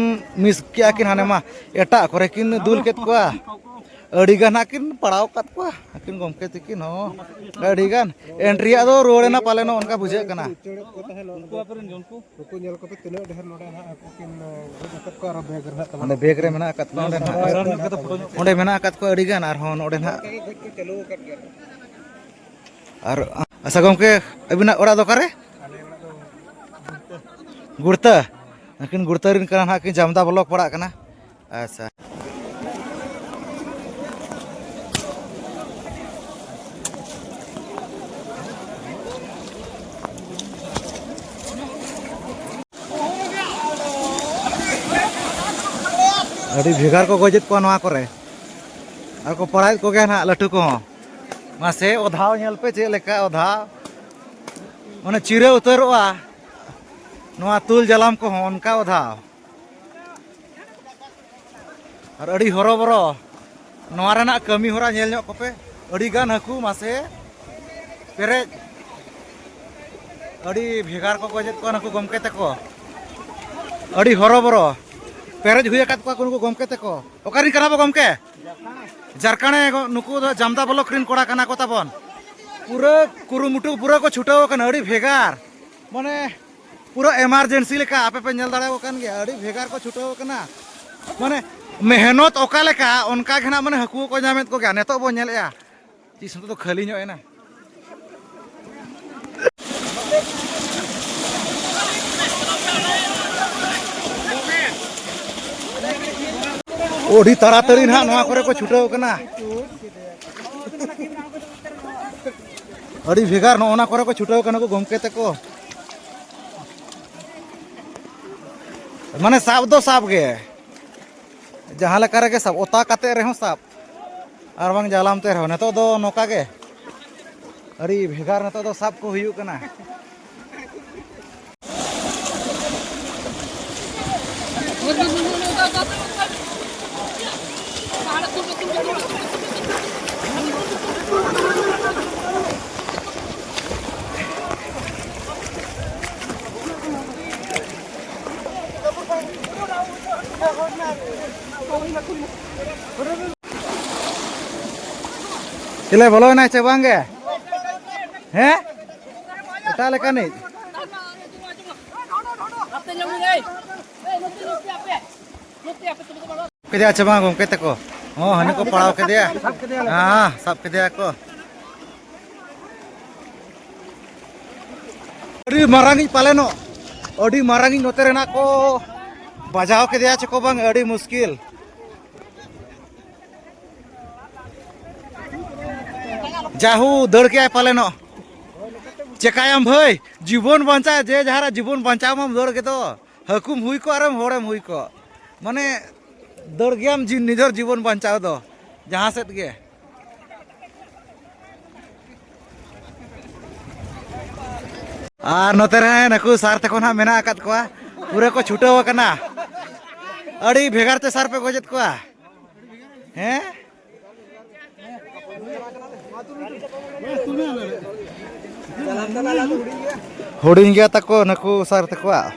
ᱢᱤᱥ ᱠᱮᱜᱼᱟ ᱠᱤᱱ ᱦᱟᱱᱮ ᱢᱟ, ᱮᱴᱟᱜ ᱠᱚᱨᱮ ᱠᱤᱱ ᱫᱩᱞ ᱠᱮᱫ ᱠᱚᱣᱟ᱾ ᱟᱹᱰᱤ ᱜᱟᱱ ᱦᱟᱸᱜ ᱠᱤᱱ ᱯᱟᱲᱟᱣ ᱟᱠᱟᱫ ᱠᱚᱣᱟ ᱟᱹᱠᱤᱱ ᱜᱚᱢᱠᱮ ᱛᱟᱹᱠᱤᱱ ᱦᱚᱸ᱾ ᱟᱹᱰᱤ ᱜᱟᱱ ᱮᱱᱴᱨᱤᱭᱟᱜ ᱫᱚ ᱨᱩᱣᱟᱹᱲ ᱮᱱᱟ ᱯᱟᱞᱮᱱ, ᱚᱱᱠᱟ ᱵᱩᱡᱷᱟᱹᱜ ᱠᱟᱱᱟ᱾ ᱩᱱᱠᱩ ᱟᱯᱮ ᱨᱮᱱ ᱩᱱᱠᱩ? ᱱᱩᱠᱩ ᱧᱮᱞ ᱠᱚᱯᱮ ᱛᱤᱱᱟᱹᱜ ᱰᱷᱮᱨ ᱱᱚᱰᱮ ᱱᱟᱦᱟᱜ ᱦᱟᱹᱠᱩ ᱠᱤᱱ, ᱮ, ᱜᱚᱡ ᱟᱠᱟᱫ ᱠᱚᱣᱟ, ᱟᱨᱚ ᱵᱮᱜᱽ ᱨᱮ ᱱᱟᱦᱟᱜ ᱛᱟᱵᱚᱱ᱾ ᱚᱸᱰᱮ ᱵᱮᱜᱽ ᱨᱮ ᱢᱮᱱᱟᱜ ᱟᱠᱟᱫ ᱠᱚᱣᱟ, ᱚᱸᱰᱮ ᱱᱟᱦᱟᱜ᱾ ᱚᱸᱰᱮ ᱢᱮᱱᱟᱜ ᱟᱠᱟᱫ ᱠᱚᱣᱟ ᱟᱹᱰᱤ ᱜᱟᱱ, ᱟᱨᱦᱚᱸ ᱱᱚᱰᱮ ᱱᱟᱦᱟᱜ᱾ ᱚᱱᱠᱟ ᱜᱮ ᱜᱚᱡ ᱠᱚ ᱪᱟᱹᱞᱩ ᱟᱠᱟᱫ ᱜᱮᱭᱟ᱾ ᱟᱨ, ᱟᱪᱪᱷᱟ ᱜᱚᱢᱠᱮ, ᱟᱹᱵᱤᱱᱟᱜ ᱚᱲᱟᱜ ᱫᱚ ᱚᱠᱟᱨᱮ? ᱟᱞᱮ ᱚᱲᱟᱜ ᱫᱚ ᱜᱩᱲᱛᱟᱹ᱾ ᱜᱩᱲᱛᱟᱹ? ᱱᱩᱠᱤᱱ ᱜᱩᱲᱛᱟᱹ ᱨᱮᱱ ᱠᱟᱱᱟ ᱱᱟᱦᱟᱜ ᱠᱤᱱ, ᱡᱟᱢᱫᱟ ᱵᱞᱚᱠ ᱯᱟᱲᱟᱜ ᱠᱟᱱᱟ᱾ ᱟᱪᱪᱷᱟ᱾ ᱟᱹᱰᱤ ᱵᱷᱮᱜᱟᱨ ᱠᱚ ᱜᱚᱡᱮᱫ ᱠᱚᱣᱟ ᱱᱚᱣᱟ ᱠᱚᱨᱮ᱾ ᱟᱨ ᱠᱚ ᱯᱟᱲᱟᱣᱮᱫ ᱠᱚᱜᱮᱭᱟ ᱱᱟᱦᱟᱜ ᱞᱟᱹᱴᱩ ᱠᱚᱦᱚᱸ᱾ ᱢᱟᱥᱮ ᱚᱫᱷᱟᱣ ᱧᱮᱞ ᱯᱮ, ᱪᱮᱫ ᱞᱮᱠᱟ ᱚᱫᱷᱟᱣ᱾ ᱢᱟᱱᱮ ᱪᱤᱨᱟᱹ ᱩᱛᱟᱹᱨᱚᱜᱼᱟ ᱱᱚᱣᱟ ᱛᱩᱞ ᱡᱟᱞᱟᱢ ᱠᱚᱦᱚᱸ, ᱚᱱᱠᱟ ᱚᱫᱷᱟᱣ᱾ ᱟᱨ ᱟᱹᱰᱤ ᱦᱚᱨᱚᱵᱚᱨᱚ᱾ ᱱᱚᱣᱟ ᱨᱮᱱᱟᱜ ᱠᱟᱹᱢᱤ ᱦᱚᱨᱟ ᱧᱮᱞ ᱧᱚᱜ ᱠᱚᱯᱮ᱾ ᱟᱹᱰᱤ ᱜᱟᱱ ᱦᱟᱹᱠᱩ ᱢᱟᱥᱮ ᱯᱮᱨᱮᱡ᱾ ᱟᱹᱰᱤ ᱵᱷᱮᱜᱟᱨ ᱠᱚ ᱜᱚᱡᱮᱫ ᱠᱚᱣᱟ ᱱᱩᱠᱩ ᱜᱚᱢᱠᱮ ᱛᱟᱠᱚ᱾ ᱟᱹᱰᱤ ᱦᱚᱨᱚᱵᱚᱨᱚ᱾ ᱯᱮᱨᱮᱡ ᱦᱩᱭ ᱟᱠᱟᱫ ᱠᱚᱣᱟ ᱠᱚ ᱱᱩᱠᱩ ᱜᱚᱢᱠᱮ ᱛᱟᱠᱚ᱾ ᱚᱠᱟ ᱨᱮᱱ ᱠᱟᱱᱟ ᱵᱚ ᱜᱚᱢᱠᱮ? ᱡᱟᱨᱠᱟᱬᱮ᱾ ᱱᱩᱠᱩ ᱫᱚ ᱡᱟᱢᱫᱟ ᱵᱞᱚᱠ ᱨᱮᱱ ᱠᱚᱲᱟ ᱠᱟᱱᱟ ᱠᱚ ᱛᱟᱵᱚᱱ᱾ ᱯᱩᱨᱟᱹ ᱠᱩᱨᱩᱢᱩᱴᱩ, ᱯᱩᱨᱟᱹ ᱠᱚ ᱪᱷᱩᱴᱟᱹᱣ ᱟᱠᱟᱱᱟ᱾ ᱟᱹᱰᱤ ᱵᱷᱮᱜᱟᱨ, ᱢᱟᱱᱮ ᱯᱩᱨᱟᱹ ᱮᱢᱟᱨᱡᱮᱱᱥᱤ ᱞᱮᱠᱟ ᱟᱯᱮ ᱯᱮ ᱧᱮᱞ ᱫᱟᱲᱮᱭᱟᱠᱚ ᱠᱟᱱ ᱜᱮᱭᱟ, ᱟᱹᱰᱤ ᱵᱷᱮᱜᱟᱨ ᱠᱚ ᱪᱷᱩᱴᱟᱹᱣ ᱟᱠᱟᱱᱟ᱾ ᱢᱟᱱᱮ ᱢᱮᱦᱱᱚᱛ ᱚᱠᱟ ᱞᱮᱠᱟ, ᱚᱱᱠᱟ ᱜᱮ ᱱᱟᱜ ᱢᱟᱱᱮ ᱦᱟᱹᱠᱩ ᱦᱚᱸᱠᱚ ᱧᱟᱢᱮᱫ ᱠᱚᱜᱮᱭᱟ᱾ ᱱᱤᱛᱚᱜ ᱵᱚᱱ ᱧᱮᱞᱮᱫᱼᱟ, ᱛᱤᱥ ᱱᱤᱛᱚᱜ ᱫᱚ ᱠᱷᱟᱹᱞᱤ ᱧᱚᱜ ᱮᱱᱟ᱾ ᱟᱹᱰᱤ ᱛᱟᱲᱟᱛᱟᱲᱤ ᱱᱟᱦᱟᱜ ᱱᱚᱣᱟ ᱠᱚᱨᱮ ᱠᱚ ᱪᱷᱩᱴᱟᱹᱣ ᱠᱟᱱᱟ᱾ ᱟᱹᱰᱤ ᱵᱷᱮᱜᱟᱨ ᱱᱚᱜᱼᱚ ᱱᱟ ᱠᱚᱨᱮ ᱠᱚ ᱪᱷᱩᱴᱟᱹᱣ ᱠᱟᱱᱟ ᱠᱚ ᱜᱚᱢᱠᱮ ᱛᱟᱠᱚ᱾ ᱢᱟᱱᱮ ᱥᱟᱵ ᱫᱚ ᱥᱟᱵ ᱜᱮ, ᱡᱟᱦᱟᱸ ᱞᱮᱠᱟ ᱨᱮᱜᱮ ᱥᱟᱵ, ᱚᱛᱟ ᱠᱟᱛᱮ ᱨᱮᱦᱚᱸ ᱥᱟᱵ, ᱟᱨ ᱵᱟᱝ ᱡᱟᱞᱟᱢ ᱛᱮ ᱨᱮᱦᱚᱸ᱾ ᱱᱤᱛᱚᱜ ᱫᱚ ᱱᱚᱝᱠᱟ ᱜᱮ ᱟᱹᱰᱤ ᱵᱷᱮᱜᱟᱨ ᱱᱤᱛᱚᱜ ᱫᱚ ᱥᱟᱵ ᱠᱚ ᱦᱩᱭᱩᱜ ᱠᱟᱱᱟ᱾ ᱪᱮᱞᱮ ᱵᱚᱞᱚᱭᱮᱱᱟᱭ ᱪᱮ ᱵᱟᱝ ᱜᱮ? ᱦᱮᱸ? ᱮᱴᱟᱜ ᱞᱮᱠᱟᱱᱤᱡ᱾ ᱠᱮᱫᱮᱭᱟ ᱪᱮ ᱵᱟᱝ ᱜᱚᱢᱠᱮ ᱛᱟᱠᱚ? ᱦᱚᱸ, ᱦᱟᱹᱱᱤ ᱠᱚ ᱯᱟᱲᱟᱣ ᱠᱮᱫᱮᱭᱟ᱾ ᱦᱮᱸ, ᱥᱟᱵ ᱠᱮᱫᱮᱭᱟ ᱠᱚ᱾ ᱟᱹᱰᱤ ᱢᱟᱨᱟᱝᱤᱡ ᱯᱟᱞᱮᱱᱚᱜ, ᱟᱹᱰᱤ ᱢᱟᱨᱟᱝᱤᱡ ᱱᱚᱛᱮ ᱨᱮᱱᱟᱜ ᱠᱚ ᱵᱟᱡᱟᱣ ᱠᱮᱫᱮᱭᱟ ᱪᱮ ᱠᱚ ᱵᱟᱝ, ᱟᱹᱰᱤ ᱢᱩᱥᱠᱤᱞ᱾ ᱡᱟᱦᱩ, ᱫᱟᱹᱲ ᱠᱮᱜᱼᱟᱭ ᱯᱟᱞᱮᱱᱚᱜ᱾ ᱪᱮᱠᱟᱭᱟᱢ ᱵᱷᱟᱹᱭ, ᱡᱤᱵᱚᱱ ᱵᱟᱧᱪᱟᱣ, ᱡᱮ ᱡᱟᱦᱟᱨᱟᱜ ᱡᱤᱵᱚᱱ ᱵᱟᱧᱪᱟᱣ ᱢᱟᱢ ᱫᱟᱹᱲ ᱜᱮᱫᱚ᱾ ᱦᱟᱹᱠᱩᱢ ᱦᱩᱭ ᱠᱚᱜ ᱟᱨᱮᱢ ᱦᱚᱲᱮᱢ ᱦᱩᱭ ᱠᱚᱜ, ᱢᱟᱱᱮ ᱫᱟᱹᱲ ᱜᱮᱭᱟᱢ ᱡᱤ-, ᱱᱤᱡᱮᱨ ᱡᱤᱵᱚᱱ ᱵᱟᱧᱪᱟᱣ ᱫᱚ ᱡᱟᱦᱟᱸ ᱥᱮᱫ ᱜᱮ᱾ ᱟᱨ ᱱᱚᱛᱮ ᱨᱮ ᱱᱩᱠᱩ ᱥᱟᱨ ᱛᱟᱠᱚ ᱱᱟᱦᱟᱜ ᱢᱮᱱᱟᱜ ᱟᱠᱟᱫ ᱠᱚᱣᱟ, ᱯᱩᱨᱟᱹ ᱠᱚ ᱪᱷᱩᱴᱟᱹᱣ ᱟᱠᱟᱱᱟ᱾ ᱟᱹᱰᱤ ᱵᱷᱮᱜᱟᱨ ᱛᱮ ᱥᱟᱨ ᱯᱮ ᱜᱚᱡᱮᱫ ᱠᱚᱣᱟ, ᱦᱮᱸ? ᱦᱩᱰᱤᱧ ᱜᱮᱭᱟ ᱛᱟᱠᱚ ᱱᱩᱠᱩ ᱥᱟᱨ ᱛᱟᱠᱚᱣᱟᱜ᱾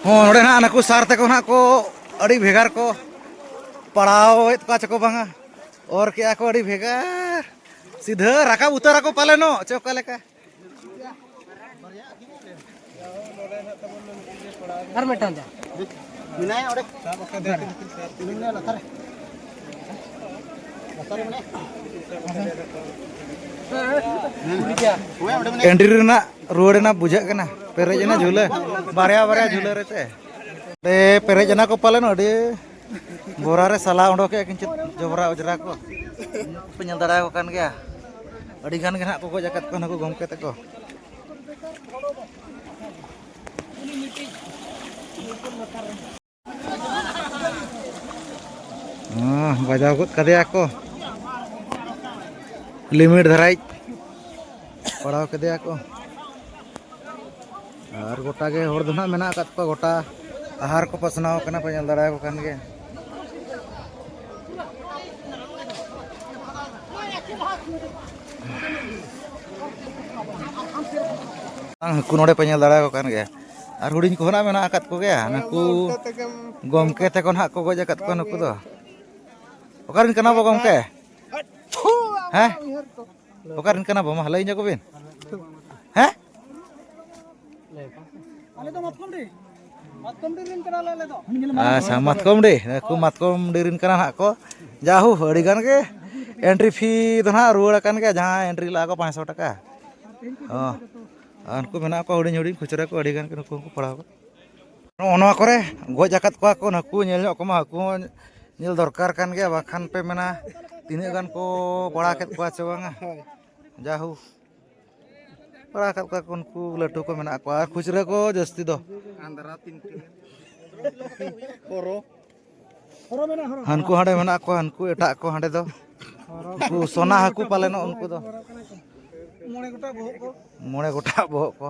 ᱦᱚᱸ, ᱱᱚᱰᱮ ᱱᱟᱦᱟᱜ ᱱᱩᱠᱩ ᱥᱟᱨ ᱛᱟᱠᱚ ᱱᱟᱦᱟᱜ ᱠᱚ ᱟᱹᱰᱤ ᱵᱷᱮᱜᱟᱨ ᱠᱚ ᱯᱟᱲᱟᱣᱮᱫ ᱠᱚᱣᱟ ᱪᱮ ᱠᱚ ᱵᱟᱝᱟ, ᱚᱨ ᱠᱮᱜᱼᱟ ᱠᱚ ᱟᱹᱰᱤ ᱵᱷᱮᱜᱟᱨ᱾ ᱥᱤᱫᱷᱟᱹ ᱨᱟᱠᱟᱵ ᱩᱛᱟᱹᱨ ᱟᱠᱚ ᱯᱟᱞᱮᱱᱚᱜ, ᱪᱮ ᱚᱠᱟ ᱞᱮᱠᱟ? ᱟᱨ ᱢᱤᱫᱴᱟᱝ ᱫᱚ᱾ ᱢᱮᱱᱟᱭᱟ ᱚᱸᱰᱮ᱾ ᱢᱮᱱᱟᱭᱟ ᱞᱟᱛᱟᱨ ᱨᱮ᱾ ᱞᱟᱛᱟᱨ ᱨᱮ ᱢᱮᱱᱟᱭᱟ᱾ ᱦᱳᱭ, ᱚᱸᱰᱮ ᱢᱮᱱᱟᱭᱟ᱾ ᱮᱱᱴᱨᱤ ᱨᱮᱱᱟᱜ ᱨᱩᱣᱟᱹᱲ ᱮᱱᱟ ᱵᱩᱡᱷᱟᱹᱜ ᱠᱟᱱᱟ᱾ ᱯᱮᱨᱮᱡ ᱮᱱᱟ ᱡᱷᱩᱞᱟᱹ᱾ ᱵᱟᱨᱭᱟ ᱵᱟᱨᱭᱟ ᱡᱷᱩᱞᱟᱹ ᱨᱮ ᱪᱮ᱾ ᱚᱸᱰᱮ ᱯᱮᱨᱮᱡ ᱮᱱᱟ ᱠᱚ ᱯᱟᱞᱮᱱ ᱟᱹᱰᱤ᱾ ᱵᱚᱨᱟ ᱨᱮ ᱥᱟᱞᱟ ᱚᱰᱚᱠᱮᱜᱼᱟ ᱠᱤᱱᱪᱩ ᱡᱚᱵᱽᱨᱟ ᱚᱡᱽᱨᱟ ᱠᱚ᱾ ᱯᱮ ᱧᱮᱞ ᱫᱟᱲᱮᱭᱟᱠᱚ ᱠᱟᱱ ᱜᱮᱭᱟ᱾ ᱟᱹᱰᱤ ᱜᱟᱱ ᱜᱮ ᱱᱟᱦᱟᱜ ᱠᱚ ᱜᱚᱡ ᱟᱠᱟᱫ ᱠᱚᱣᱟ ᱱᱩᱠᱩ ᱜᱚᱢᱠᱮ ᱛᱟᱠᱚ᱾ ᱦᱮᱸ, ᱵᱟᱡᱟᱣ ᱜᱚᱫ ᱠᱟᱫᱮᱭᱟ ᱠᱚ᱾ ᱞᱤᱢᱤᱴ ᱫᱷᱟᱨᱟᱭ ᱯᱟᱲᱟᱣ ᱠᱮᱫᱮᱭᱟ ᱠᱚ᱾ ᱟᱨ ᱜᱚᱴᱟ ᱜᱮ ᱦᱚᱲ ᱫᱚ ᱱᱟᱦᱟᱜ ᱢᱮᱱᱟᱜ ᱟᱠᱟᱫ ᱠᱚᱣᱟ, ᱜᱚᱴᱟ ᱟᱦᱟᱨ ᱠᱚ ᱯᱟᱥᱱᱟᱣ ᱟᱠᱟᱱᱟ, ᱯᱮ ᱧᱮᱞ ᱫᱟᱲᱮᱭᱟᱠᱚ ᱠᱟᱱ ᱜᱮᱭᱟ᱾ ᱦᱟᱹᱠᱩ ᱱᱚᱰᱮ ᱯᱮ ᱧᱮᱞ ᱫᱟᱲᱮᱭᱟᱠᱚ ᱠᱟᱱ ᱜᱮᱭᱟ᱾ ᱟᱨ ᱦᱩᱰᱤᱧ ᱠᱚᱦᱚᱸ ᱱᱟᱜ ᱢᱮᱱᱟᱜ ᱟᱠᱟᱫ ᱠᱚᱜᱮᱭᱟ᱾ ᱱᱩᱠᱩ ᱜᱚᱢᱠᱮ ᱛᱟᱠᱚ ᱱᱟᱦᱟᱜ ᱠᱚ ᱜᱚᱡ ᱟᱠᱟᱫ ᱠᱚᱣᱟ ᱱᱩᱠᱩ ᱫᱚ᱾ ᱚᱠᱟᱨᱮᱱ ᱠᱟᱱᱟ ᱵᱚ ᱜᱚᱢᱠᱮ? ᱦᱮᱸ? ᱚᱠᱟᱨᱮᱱ ᱠᱟᱱᱟ ᱵᱚ? ᱢᱟ ᱞᱟᱹᱭ ᱧᱚᱜ ᱵᱤᱱ᱾ ᱦᱮᱸ? ᱟᱞᱮ ᱫᱚ ᱢᱟᱛᱠᱚᱢ ᱰᱤ᱾ ᱢᱟᱛᱠᱚᱢ ᱰᱤ ᱨᱮᱱ ᱠᱟᱱᱟᱞᱮ ᱟᱞᱮ ᱫᱚ᱾ ᱟᱪᱪᱷᱟ, ᱢᱟᱛᱠᱚᱢ ᱰᱤ᱾ ᱱᱩᱠᱩ ᱢᱟᱛᱠᱚᱢ ᱰᱤ ᱨᱮᱱ ᱠᱟᱱᱟ ᱦᱟᱸᱜ ᱠᱚ᱾ ᱡᱟᱦᱳ, ᱟᱹᱰᱤ ᱜᱟᱱ ᱜᱮ ᱮᱱᱴᱨᱤ ᱯᱷᱤ ᱫᱚ ᱱᱟᱦᱟᱜ ᱨᱩᱣᱟᱹᱲ ᱟᱠᱟᱱ ᱜᱮᱭᱟ, ᱡᱟᱦᱟᱸ ᱮᱱᱴᱨᱤ ᱞᱟᱜᱼᱟ ᱠᱚ ᱯᱟᱸᱪᱥᱚ ᱴᱟᱠᱟ᱾ ᱦᱚᱸ᱾ ᱟᱨ ᱩᱱᱠᱩ ᱢᱮᱱᱟᱜ ᱠᱚᱣᱟ ᱦᱩᱰᱤᱧ ᱦᱩᱰᱤᱧ ᱠᱷᱩᱪᱨᱟᱹ ᱠᱚ, ᱟᱹᱰᱤ ᱜᱟᱱ ᱜᱮ ᱱᱩᱠᱩ ᱦᱚᱸᱠᱚ ᱯᱟᱲᱟᱣ ᱠᱟᱱᱟ᱾ ᱱᱚᱜᱼᱚ ᱱᱚᱣᱟ ᱠᱚᱨᱮ ᱜᱚᱡ ᱟᱠᱟᱫ ᱠᱚᱣᱟ ᱠᱚ ᱱᱩᱠᱩ, ᱧᱮᱞ ᱧᱚᱜ ᱠᱚᱢᱟ, ᱦᱟᱹᱠᱩ ᱦᱚᱸ ᱧᱮᱞ ᱫᱚᱨᱠᱟᱨ ᱠᱟᱱ ᱜᱮᱭᱟ, ᱵᱟᱠᱷᱟᱱ ᱯᱮ ᱢᱮᱱᱟ ᱛᱤᱱᱟᱹᱜ ᱜᱟᱱ ᱠᱚ ᱯᱟᱲᱟᱣ ᱠᱮᱫ ᱠᱚᱣᱟ ᱪᱮ ᱵᱟᱝᱟ᱾ ᱦᱳᱭ᱾ ᱡᱟᱦᱳ, ᱯᱟᱲᱟᱣ ᱟᱠᱟᱫ ᱠᱚᱣᱟ ᱠᱚ, ᱩᱱᱠᱩ ᱞᱟᱹᱴᱩ ᱠᱚ ᱢᱮᱱᱟᱜ ᱠᱚᱣᱟ, ᱟᱨ ᱠᱷᱩᱪᱨᱟᱹ ᱠᱚ ᱡᱟᱹᱥᱛᱤ ᱫᱚ᱾ ᱟᱸᱫᱽᱨᱟ ᱛᱤᱱ ᱴᱤ᱾ ᱦᱚᱨᱚ᱾ ᱦᱚᱨᱚ ᱢᱮᱱᱟᱜᱼᱟ, ᱦᱚᱨᱚ᱾ ᱦᱟᱹᱱᱠᱩ ᱦᱟᱸᱰᱮ ᱢᱮᱱᱟᱜ ᱠᱚᱣᱟ, ᱦᱟᱹᱱᱠᱩ ᱮᱴᱟᱜ ᱠᱚ ᱦᱟᱸᱰᱮ ᱫᱚ᱾ ᱦᱚᱨᱚ᱾ ᱩᱱᱠᱩ ᱥᱚᱱᱟ ᱦᱟᱹᱠᱩ ᱯᱟᱞᱮᱱᱚᱜ ᱩᱱᱠᱩ ᱫᱚ᱾ ᱢᱚᱬᱮ ᱜᱚᱴᱟᱝ ᱵᱚᱦᱚᱜ ᱠᱚ᱾ ᱢᱚᱬᱮ ᱜᱚᱴᱟᱝ ᱵᱚᱦᱚᱜ ᱠᱚ᱾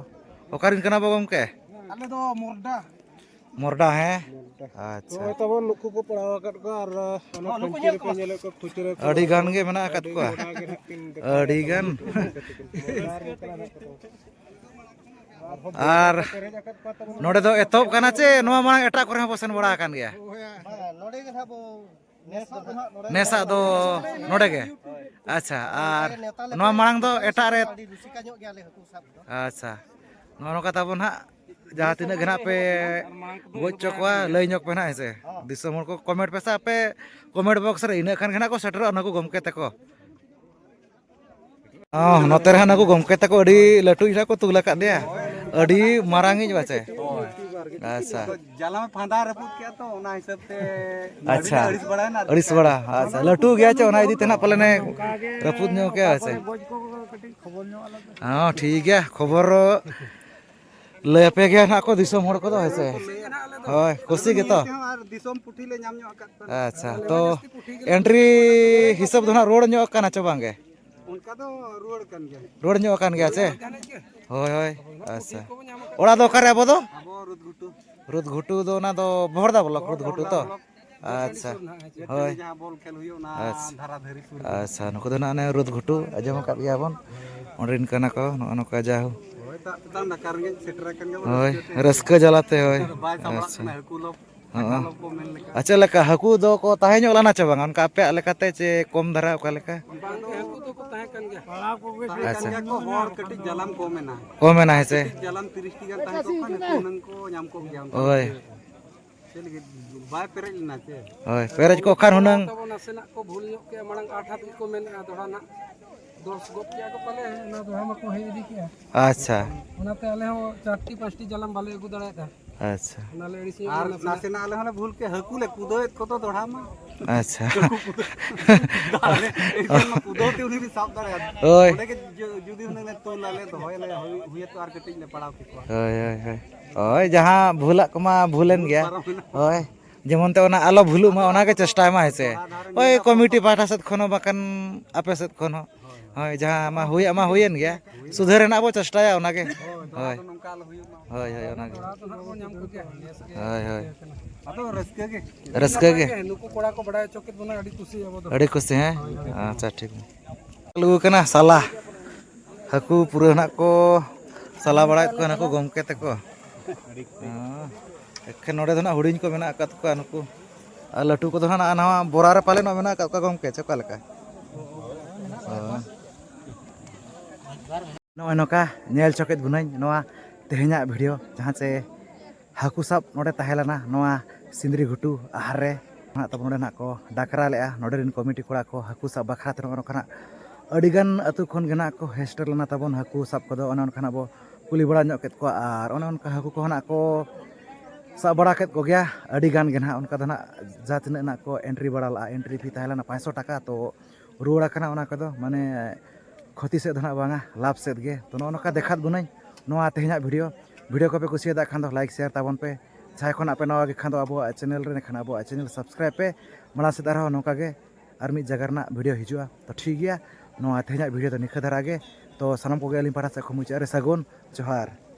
ᱚᱠᱟᱨᱮᱱ ᱠᱟᱱᱟ ᱵᱚ ᱜᱚᱢᱠᱮ? ᱟᱞᱮ ᱫᱚ ᱢᱚᱨᱰᱟ᱾ ᱢᱚᱨᱰᱟ, ᱦᱮᱸ? ᱟᱪᱪᱷᱟ᱾ ᱱᱚᱜᱼᱚᱭ ᱛᱟᱵᱚᱱ ᱱᱩᱠᱩ ᱠᱚ ᱯᱟᱲᱟᱣ ᱟᱠᱟᱫ ᱠᱚᱣᱟ, ᱟᱨ ᱚᱱᱟ ᱦᱚᱸ, ᱱᱩᱠᱩ ᱯᱟᱹᱧᱪᱤ ᱧᱮᱞ ᱨᱮᱯᱮ ᱠᱚᱢ᱾ ᱧᱮᱞᱮᱫ ᱠᱚ, ᱠᱷᱩᱪᱨᱟᱹ ᱠᱚ᱾ ᱟᱹᱰᱤ ᱜᱟᱱ ᱜᱮ ᱢᱮᱱᱟᱜ ᱟᱠᱟᱫ ᱠᱚᱣᱟ᱾ ᱟᱹᱰᱤ ᱜᱟᱱ᱾ ᱟᱨ ᱟᱨᱦᱚᱸ ᱟᱨ ᱯᱮᱨᱮᱡ ᱟᱠᱟᱫ ᱠᱚᱣᱟ ᱛᱟᱵᱚᱱ᱾ ᱱᱚᱰᱮ ᱫᱚ ᱮᱛᱚᱦᱚᱵ ᱠᱟᱱᱟ ᱪᱮ ᱱᱚᱣᱟ ᱢᱟᱲᱟᱝ ᱮᱴᱟᱜ ᱠᱚᱨᱮ ᱦᱚᱸ ᱵᱚ ᱥᱮᱱ ᱵᱟᱲᱟ ᱟᱠᱟᱱ ᱜᱮᱭᱟ? ᱵᱟᱝᱟ, ᱱᱚᱰᱮ ᱜᱮ ᱱᱟᱦᱟᱜ ᱵᱚ ᱱᱮᱥ ᱫᱚ ᱱᱟᱦᱟᱜ ᱱᱚᱰᱮ ᱱᱮᱥᱟᱜ ᱜᱮ᱾ ᱫᱚ ᱱᱚᱰᱮ ᱜᱮ? ᱟᱪᱪᱷᱟ, ᱟᱨ ᱱᱮᱣᱛᱟ ᱞᱮ ᱱᱚᱣᱟ ᱛᱟᱦᱮᱸ ᱢᱟᱲᱟᱝ ᱫᱚ ᱠᱟᱱᱟ, ᱮᱴᱟᱜ ᱨᱮ᱾ ᱟᱹᱰᱤ ᱨᱩᱥᱤᱠᱟ ᱧᱚᱜ ᱜᱮᱭᱟᱞᱮ ᱦᱟᱹᱠᱩ ᱥᱟᱵ ᱫᱚ᱾ ᱟᱪᱪᱷᱟ, ᱱᱚᱜᱼᱚ ᱱᱚᱝᱠᱟ ᱛᱟᱵᱚᱱ ᱦᱟᱸᱜ, ᱡᱟᱦᱟᱸ ᱛᱤᱱᱟᱹᱜ ᱜᱮ ᱱᱟᱦᱟᱜ ᱯᱮ ᱜᱚᱡ ᱦᱚᱪᱚ ᱠᱚᱣᱟ, ᱞᱟᱹᱭ ᱧᱚᱜ ᱯᱮ ᱱᱟᱦᱟᱜ, ᱦᱮᱸ ᱥᱮ? ᱦᱚᱸ᱾ ᱫᱤᱥᱚᱢ ᱦᱚᱲ ᱠᱚ ᱠᱚᱢᱮᱱᱴ ᱯᱮ ᱥᱮ, ᱟᱯᱮ ᱠᱚᱢᱮᱱᱴ ᱵᱚᱠᱥ ᱨᱮ, ᱤᱱᱟᱹᱜ ᱠᱷᱟᱱ ᱜᱮ ᱱᱟᱦᱟᱜ ᱠᱚ ᱥᱮᱴᱮᱨᱚᱜᱼᱟ ᱱᱩᱠᱩ ᱜᱚᱢᱠᱮ ᱛᱟᱠᱚ᱾ ᱦᱚᱸ, ᱱᱚᱛᱮ ᱨᱮ ᱦᱟᱸᱜ ᱱᱩᱠᱩ ᱜᱚᱢᱠᱮ ᱛᱟᱠᱚ ᱟᱹᱰᱤ ᱞᱟᱹᱴᱩ ᱤᱡ ᱦᱟᱸᱜ ᱠᱚ ᱛᱩᱞ ᱟᱠᱟᱫ ᱫᱮᱭᱟ, ᱟᱹᱰᱤ ᱢᱟᱨᱟᱝ ᱤᱡ ᱯᱟᱪᱮ᱾ ᱦᱳᱭ᱾ ᱟᱪᱪᱷᱟ᱾ ᱟᱫᱚ ᱡᱟᱞᱟᱢ ᱯᱷᱟᱸᱫᱟ ᱨᱟᱹᱯᱩᱫ ᱠᱮᱜᱼᱟ ᱛᱚ, ᱚᱱᱟ ᱦᱤᱥᱟᱹᱵ ᱛᱮ ᱟᱪᱪᱷᱟ᱾ ᱟᱹᱲᱤᱥ ᱵᱟᱲᱟᱭᱮᱱᱟ᱾ ᱟᱹᱲᱤᱥ ᱵᱟᱲᱟ᱾ ᱟᱪᱪᱷᱟ, ᱞᱟᱹᱴᱩ ᱜᱮᱭᱟ ᱪᱮ, ᱚᱱᱟ ᱤᱫᱤ ᱛᱮ ᱱᱟᱜ ᱯᱟᱞᱮᱱᱮ ᱨᱟᱹᱯᱩᱫ ᱧᱚᱜ ᱠᱮᱜᱼᱟ ᱥᱮ᱾ ᱦᱚᱸ, ᱴᱷᱤᱠ ᱜᱮᱭᱟ, ᱠᱷᱚᱵᱚᱨ ᱞᱟᱹᱭ ᱟᱯᱮ ᱜᱮᱭᱟ ᱱᱟᱦᱟᱜ ᱠᱚ ᱫᱤᱥᱚᱢ ᱦᱚᱲ ᱠᱚᱫᱚ, ᱦᱮᱸ ᱥᱮ? ᱦᱳᱭ, ᱠᱩᱥᱤ ᱜᱮᱛᱚ᱾ ᱟᱨ ᱫᱤᱥᱚᱢ ᱯᱩᱴᱷᱤ ᱞᱮ ᱧᱟᱢ ᱧᱚᱜ ᱟᱠᱟᱫ ᱠᱚᱣᱟ᱾ ᱟᱪᱪᱷᱟ, ᱛᱚ ᱮᱱᱴᱨᱤ ᱦᱤᱥᱟᱹᱵ ᱫᱚ ᱱᱟᱦᱟᱜ ᱨᱩᱣᱟᱹᱲ ᱧᱚᱜ ᱠᱟᱱᱟ ᱪᱚ ᱵᱟᱝ ᱜᱮ? ᱚᱱᱠᱟ ᱫᱚ ᱨᱩᱣᱟᱹᱲ ᱠᱟᱱ ᱜᱮᱭᱟ᱾ ᱨᱩᱣᱟᱹᱲ ᱧᱚᱜ ᱠᱟᱱ ᱜᱮᱭᱟ ᱪᱮ? ᱦᱳᱭ, ᱦᱳᱭ, ᱟᱪᱪᱷᱟ᱾ ᱚᱲᱟᱜ ᱫᱚ ᱚᱠᱟᱨᱮ ᱟᱵᱚ ᱫᱚ? ᱟᱵᱚ ᱨᱩᱫᱽ ᱜᱷᱩᱴᱩ᱾ ᱨᱩᱫᱽ ᱜᱷᱩᱴᱩ ᱫᱚ ᱚᱱᱟ ᱫᱚ ᱵᱚᱦᱚᱲᱫᱟ ᱵᱞᱚᱠ, ᱨᱩᱫᱽ ᱜᱷᱩᱴᱩ ᱛᱚ? ᱟᱪᱪᱷᱟ, ᱦᱳᱭ᱾ ᱡᱟᱦᱟᱸ ᱵᱚᱞ ᱠᱷᱮᱞ ᱦᱩᱭᱩᱜ, ᱚᱱᱟ ᱟᱪᱪᱷᱟ᱾ ᱫᱷᱟᱨᱟ ᱫᱷᱟᱨᱤ ᱥᱩᱨ ᱨᱮ᱾ ᱟᱪᱪᱷᱟ, ᱱᱩᱠᱩ ᱫᱚ ᱱᱟᱜ ᱚᱱᱮ ᱨᱩᱫᱽ ᱜᱷᱩᱴᱩ, ᱟᱸᱡᱚᱢ ᱟᱠᱟᱫ ᱜᱮᱭᱟ ᱵᱚᱱ, ᱚᱸᱰᱮᱱ ᱠᱟᱱᱟ ᱠᱚ᱾ ᱱᱚᱜᱼᱚ ᱱᱚᱝᱠᱟ ᱡᱟ ᱦᱳ᱾ ᱦᱳᱭ, ᱫᱟᱜ ᱛᱮᱛᱟᱝ ᱫᱟᱠᱟ ᱨᱮᱸᱜᱮᱡ ᱥᱮᱴᱮᱨ ᱟᱠᱟᱱ ᱜᱮᱭᱟ ᱵᱚᱱ, ᱦᱳᱭ, ᱨᱟᱹᱥᱠᱟᱹ ᱛᱮ᱾ ᱨᱟᱹᱥᱠᱟᱹ ᱡᱟᱞᱟᱛᱮ, ᱦᱳᱭ᱾ ᱵᱟᱭ ᱥᱟᱵᱟᱜ ᱟᱪᱪᱷᱟ᱾ ᱠᱟᱱᱟ, ᱦᱟᱹᱠᱩ ᱞᱚ-, ᱦᱚᱸ᱾ ᱠᱟᱴᱟ ᱞᱚ ᱠᱚ ᱢᱮᱱ ᱞᱮᱠᱟ᱾ ᱟᱨ ᱪᱮᱫ ᱞᱮᱠᱟ, ᱦᱟᱹᱠᱩ ᱫᱚᱠᱚ ᱛᱟᱦᱮᱸ ᱧᱚᱜ ᱞᱮᱱᱟ ᱪᱮ ᱵᱟᱝ? ᱚᱱᱠᱟ ᱟᱯᱮᱭᱟᱜ ᱞᱮᱠᱟᱛᱮ ᱪᱮ ᱠᱚᱢ ᱫᱷᱟᱨᱟ, ᱚᱠᱟ ᱞᱮᱠᱟ? ᱵᱟᱝ, ᱦᱟᱹᱠᱩ ᱫᱚᱠᱚ ᱛᱟᱦᱮᱸ ᱠᱟᱱ ᱜᱮᱭᱟ᱾ ᱛᱟᱦᱮᱸ ᱠᱟᱱ ᱟᱪᱪᱷᱟ᱾ ᱜᱮᱭᱟ ᱠᱚ, ᱦᱚᱲ ᱠᱟᱹᱴᱤᱡ ᱡᱟᱞᱟᱢ ᱠᱚᱢ ᱮᱱᱟ᱾ ᱠᱚᱢ ᱮᱱᱟ, ᱦᱮᱸ ᱥᱮ? ᱠᱟᱹᱴᱤᱡ ᱡᱟᱞᱟᱢ ᱛᱤᱨᱤᱥ ᱴᱤ ᱜᱟᱱ ᱛᱟᱦᱮᱸ ᱠᱚᱜ ᱠᱷᱟᱱ, ᱦᱟᱹᱠᱩ ᱦᱩᱱᱟᱹᱝ ᱠᱚ ᱧᱟᱢ ᱠᱚᱜ ᱜᱮᱭᱟ ᱚᱱᱠᱟ᱾ ᱦᱳᱭ᱾ ᱪᱮᱫ ᱞᱟᱹᱜᱤᱫ ᱵᱟᱭ ᱯᱮᱨᱮᱡ ᱞᱮᱱᱟ ᱪᱮ? ᱦᱳᱭ, ᱯᱮᱨᱮᱡ ᱠᱚᱜ ᱠᱷᱟᱱ ᱦᱩᱱᱟᱹᱝ᱾ ᱛᱟᱵᱚ ᱱᱟᱥᱮᱱᱟᱜ ᱠᱚ ᱵᱷᱩᱞ ᱧᱚᱜ ᱠᱮᱜᱼᱟ, ᱢᱟᱲᱟᱝ ᱟᱴ ᱦᱟᱹᱵᱤᱡ ᱠᱚ ᱢᱮᱱᱮᱜᱼᱟ, ᱫᱚᱦᱲᱟ ᱱᱟᱜ ᱫᱚᱥ ᱜᱚᱫ ᱠᱮᱜᱼᱟ ᱠᱚ ᱯᱟᱞᱮ, ᱚᱱᱟ ᱫᱚᱦᱲᱟ ᱢᱟᱠᱚ ᱦᱮᱡ ᱤᱫᱤ ᱠᱮᱜᱼᱟ᱾ ᱟᱪᱪᱷᱟ᱾ ᱚᱱᱟᱛᱮ ᱟᱞᱮ ᱦᱚᱸ ᱪᱟᱨᱴᱤ ᱯᱟᱸᱪᱴᱤ ᱡᱟᱞᱟᱢ ᱵᱟᱞᱮ ᱟᱹᱜᱩ ᱫᱟᱲᱮᱭᱟᱫᱟ᱾ ᱟᱪᱪᱷᱟ᱾ ᱚᱱᱟ ᱞᱮ ᱟᱹᱲᱤᱥ ᱧᱚᱜ ᱟᱨ ᱮᱱᱟ ᱱᱟᱥᱮᱱᱟᱜ᱾ ᱱᱟᱥᱮᱱᱟᱜ ᱟᱞᱮ ᱦᱚᱸᱞᱮ ᱵᱷᱩᱞ ᱠᱮᱜᱼᱟ, ᱦᱟᱹᱠᱩ ᱞᱮ ᱠᱩᱫᱟᱹᱣᱮᱫ ᱠᱚᱫᱚ ᱫᱚᱦᱲᱟ ᱢᱟ᱾ ᱟᱪᱪᱷᱟ᱾ ᱦᱟᱹᱠᱩ ᱠᱩᱫᱟᱹᱣ᱾ ᱫᱟᱜ ᱨᱮ ᱮᱱᱠᱷᱟᱱ ᱢᱟ ᱠᱩᱫᱟᱹᱣ ᱛᱮ ᱩᱱᱤ ᱵᱤᱱ ᱥᱟᱵ ᱫᱟᱲᱮᱭᱟᱫᱟ᱾ ᱦᱳᱭ᱾ ᱚᱸᱰᱮ ᱜᱮ ᱡᱩ-, ᱡᱩᱫᱤ ᱦᱩᱱᱟᱹᱝ ᱞᱮ ᱛᱩᱞ ᱟᱞᱮ ᱫᱚᱦᱚᱭᱟᱞᱮ, ᱦᱩᱭ, ᱦᱩᱭ ᱟᱛᱚ ᱟᱨ ᱠᱟᱹᱴᱤᱡ ᱞᱮ ᱯᱟᱲᱟᱣ ᱠᱮᱠᱚᱣᱟ᱾ ᱦᱳᱭ, ᱦᱳᱭ, ᱦᱳᱭ᱾ ᱦᱳᱭ, ᱡᱟᱦᱟᱸ ᱵᱷᱩᱞᱟᱜ ᱠᱚᱢᱟ ᱵᱷᱩᱞᱮᱱ ᱵᱷᱩᱞ ᱜᱮᱭᱟ᱾ ᱯᱟᱨᱚᱢ ᱮᱱᱟ᱾ ᱦᱳᱭ, ᱡᱮᱢᱚᱱ ᱛᱮ ᱚᱱᱟ ᱟᱞᱚ ᱵᱷᱩᱞᱩᱜ ᱢᱟ, ᱚᱱᱟ ᱜᱮ ᱪᱮᱥᱴᱟᱭ ᱢᱟ, ᱦᱮᱸ ᱥᱮ? ᱦᱳᱭ, ᱠᱚᱢᱤᱴᱤ ᱯᱟᱦᱴᱟ ᱥᱮᱫ ᱠᱷᱚᱱ ᱦᱚᱸ, ᱵᱟᱠᱷᱟᱱ ᱟᱯᱮ ᱥᱮᱫ ᱠᱷᱚᱱ ᱦᱚᱸ᱾ ᱦᱳᱭ, ᱡᱟᱦᱟᱸ ᱢᱟ ᱦᱩᱭᱟᱜ ᱢᱟ ᱦᱩᱭᱮᱱ ᱜᱮᱭᱟ, ᱥᱩᱫᱷᱟᱹᱨ ᱨᱮᱱᱟᱜ ᱵᱚ ᱪᱮᱥᱴᱟᱭᱟ, ᱚᱱᱟ ᱜᱮ᱾ ᱦᱳᱭ, ᱫᱚᱦᱲᱟ ᱦᱳᱭ᱾ ᱫᱚ ᱱᱚᱝᱠᱟ ᱟᱞᱚ ᱦᱩᱭᱩᱜ ᱢᱟ᱾ ᱦᱳᱭ, ᱦᱳᱭ, ᱚᱱᱟ ᱜᱮ᱾ ᱫᱚᱦᱲᱟ ᱫᱚ ᱱᱟᱦᱟᱜ ᱵᱚᱱ ᱧᱟᱢ ᱠᱚᱜᱮᱭᱟ, ᱵᱮᱥ ᱜᱮ᱾ ᱦᱳᱭ, ᱦᱳᱭ᱾ ᱟᱫᱚ ᱨᱟᱹᱥᱠᱟᱹ ᱜᱮ᱾ ᱨᱟᱹᱥᱠᱟᱹ ᱜᱮ᱾ ᱱᱟᱯᱟᱭ ᱜᱮ, ᱱᱩᱠᱩ ᱠᱚᱲᱟ ᱠᱚ ᱵᱟᱰᱟᱭ ᱦᱚᱪᱚ ᱠᱮᱫ ᱵᱚᱱᱟ, ᱟᱹᱰᱤ ᱠᱩᱥᱤ ᱟᱵᱚ ᱫᱚ᱾ ᱟᱹᱰᱤ ᱠᱩᱥᱤ, ᱦᱮᱸ? ᱦᱳᱭ, ᱦᱳᱭ, ᱦᱳᱭ᱾ ᱟᱪᱪᱷᱟ, ᱴᱷᱤᱠ᱾ ᱟᱹᱜᱩ ᱠᱟᱱᱟ ᱥᱟᱞᱟ᱾ ᱦᱟᱹᱠᱩ ᱯᱩᱨᱟᱹ ᱱᱟᱜ ᱠᱚ ᱥᱟᱞᱟ ᱵᱟᱲᱟᱭᱮᱫ ᱠᱚᱣᱟ ᱱᱩᱠᱩ ᱜᱚᱢᱠᱮ ᱛᱟᱠᱚ᱾ ᱦᱮᱸ᱾ ᱮᱠᱷᱮᱱ ᱱᱚᱰᱮ ᱫᱚ ᱱᱟᱜ ᱦᱩᱰᱤᱧ ᱠᱚ ᱢᱮᱱᱟᱜ ᱟᱠᱟᱫ ᱠᱚᱣᱟ ᱱᱩᱠᱩ᱾ ᱟᱨ ᱞᱟᱹᱴᱩ ᱠᱚᱫᱚ ᱱᱟᱜ ᱱᱟᱣᱟ ᱵᱚᱨᱟ ᱨᱮ ᱯᱟᱞᱮᱱ ᱢᱮᱱᱟᱜ ᱟᱠᱟᱫ ᱠᱚᱣᱟ ᱜᱚᱢᱠᱮ, ᱪᱮ ᱚᱠᱟ ᱞᱮᱠᱟ? ᱦᱳᱭ᱾ ᱱᱚᱜᱼᱚᱭ ᱱᱚᱝᱠᱟ ᱧᱮᱞ ᱪᱚ ᱠᱮᱫ ᱵᱚᱱᱟᱹᱧ ᱱᱚᱣᱟ ᱛᱮᱦᱮᱧᱟᱜ video, ᱡᱟᱦᱟᱸ ᱪᱮ ᱦᱟᱹᱠᱩ ᱥᱟᱵ ᱱᱚᱰᱮ ᱛᱟᱦᱮᱸ ᱞᱮᱱᱟ, ᱱᱚᱣᱟ ᱥᱤᱸᱫᱽᱨᱤ ᱜᱷᱩᱴᱩ ᱟᱦᱟᱨ ᱨᱮ᱾ ᱱᱟᱜ ᱛᱟᱵᱚᱱ ᱱᱚᱰᱮ ᱱᱟᱜ ᱠᱚ ᱰᱟᱠᱨᱟ ᱞᱮᱜᱼᱟ᱾ ᱱᱚᱰᱮ ᱨᱮᱱ ᱠᱚᱢᱤᱴᱤ ᱠᱚᱲᱟ ᱠᱚ ᱦᱟᱹᱠᱩ ᱥᱟᱵ ᱵᱟᱠᱷᱨᱟ ᱛᱮ ᱱᱚᱜᱼᱚ ᱱᱚᱝᱠᱟᱱᱟᱜ ᱟᱹᱰᱤᱜᱟᱱ ᱟᱹᱛᱩ ᱠᱷᱚᱱ ᱜᱮ ᱱᱟᱜ ᱠᱚ ᱦᱮᱡ ᱥᱮᱴᱮᱨ ᱞᱮᱱᱟ ᱛᱟᱵᱚᱱ ᱦᱟᱹᱠᱩ ᱥᱟᱵ ᱠᱚᱫᱚ᱾ ᱚᱱᱮ ᱚᱱᱠᱟ ᱱᱟᱜ ᱵᱚ ᱠᱩᱞᱤ ᱵᱟᱲᱟ ᱧᱚᱜ ᱠᱮᱫ ᱠᱚᱣᱟ ᱟᱨ ᱚᱱᱮ ᱚᱱᱠᱟ ᱦᱟᱹᱠᱩ ᱠᱚᱦᱚᱸ ᱱᱟᱜ ᱠᱚ ᱥᱟᱵ ᱵᱟᱲᱟ ᱠᱮᱫ ᱠᱚᱜᱮᱭᱟ ᱟᱹᱰᱤ ᱜᱟᱱ ᱜᱮ ᱱᱟᱜ᱾ ᱚᱱᱠᱟ ᱫᱚ ᱱᱟᱜ ᱡᱟᱦᱟᱸ ᱛᱤᱱᱟᱹᱜ ᱱᱟᱜ ᱠᱚ entry ᱵᱟᱲᱟ ᱞᱟᱜᱼᱟ, entry fee ᱛᱟᱦᱮᱸ ᱞᱮᱱᱟ ᱯᱟᱸᱪᱥᱚ ᱴᱟᱠᱟ, ᱛᱚ ᱨᱩᱣᱟᱹᱲ ᱟᱠᱟᱱᱟ ᱚᱱᱟ ᱠᱚᱫᱚ, ᱢᱟᱱᱮ ᱠᱷᱚᱛᱤ ᱥᱮᱫ ᱫᱚ ᱱᱟᱜ ᱵᱟᱝᱟ, ᱞᱟᱵᱷ ᱥᱮᱫ ᱜᱮ᱾ ᱛᱚ ᱱᱚᱜᱼᱚ ᱱᱚᱝᱠᱟ ᱫᱮᱠᱷᱟᱣᱟᱫ ᱵᱚᱱᱟᱹᱧ ᱱᱚᱣᱟ ᱛᱮᱦᱮᱧᱟᱜ video᱾ ᱵᱷᱤᱰᱤᱭᱳ ᱠᱚᱯᱮ ᱠᱩᱥᱤᱭᱟᱫᱟ ᱠᱷᱟᱱ ᱫᱚ ᱞᱟᱭᱤᱠ ᱥᱮᱭᱟᱨ ᱛᱟᱵᱚᱱ ᱯᱮ᱾ ᱡᱟᱦᱟᱸᱭ ᱠᱷᱚᱱᱟᱜ ᱯᱮ ᱱᱟᱣᱟ ᱜᱮ ᱠᱷᱟᱱ ᱫᱚ ᱟᱵᱚᱣᱟᱜ ᱪᱮᱱᱮᱞ ᱨᱮ, ᱮᱱᱠᱷᱟᱱ ᱟᱵᱚᱣᱟᱜ ᱪᱮᱱᱮᱞ ᱥᱟᱵᱥᱠᱨᱟᱭᱤᱵ ᱯᱮ᱾ ᱢᱟᱲᱟᱝ ᱥᱮᱫ ᱟᱨᱦᱚᱸ ᱱᱚᱝᱠᱟ ᱜᱮ ᱟᱨ ᱢᱤᱫ ᱡᱟᱭᱜᱟ ᱨᱮᱱᱟᱜ ᱵᱷᱤᱰᱤᱭᱳ ᱦᱤᱡᱩᱜᱼᱟ᱾ ᱛᱚ ᱴᱷᱤᱠ ᱜᱮᱭᱟ, ᱱᱚᱣᱟ ᱛᱮᱦᱮᱧᱟᱜ ᱵᱷᱤᱰᱤᱭᱳ ᱫᱚ ᱱᱤᱝᱠᱟᱹ ᱫᱷᱟᱨᱟ ᱜᱮ᱾ ᱛᱚ ᱥᱟᱱᱟᱢ ᱠᱚᱜᱮ ᱟᱹᱞᱤᱧ ᱯᱟᱦᱴᱟ ᱥᱮᱫ ᱠᱷᱚᱱ ᱢᱩᱪᱟᱹᱫ ᱨᱮ ᱥᱟᱹᱜᱩᱱ ᱡᱚᱦᱟᱨ᱾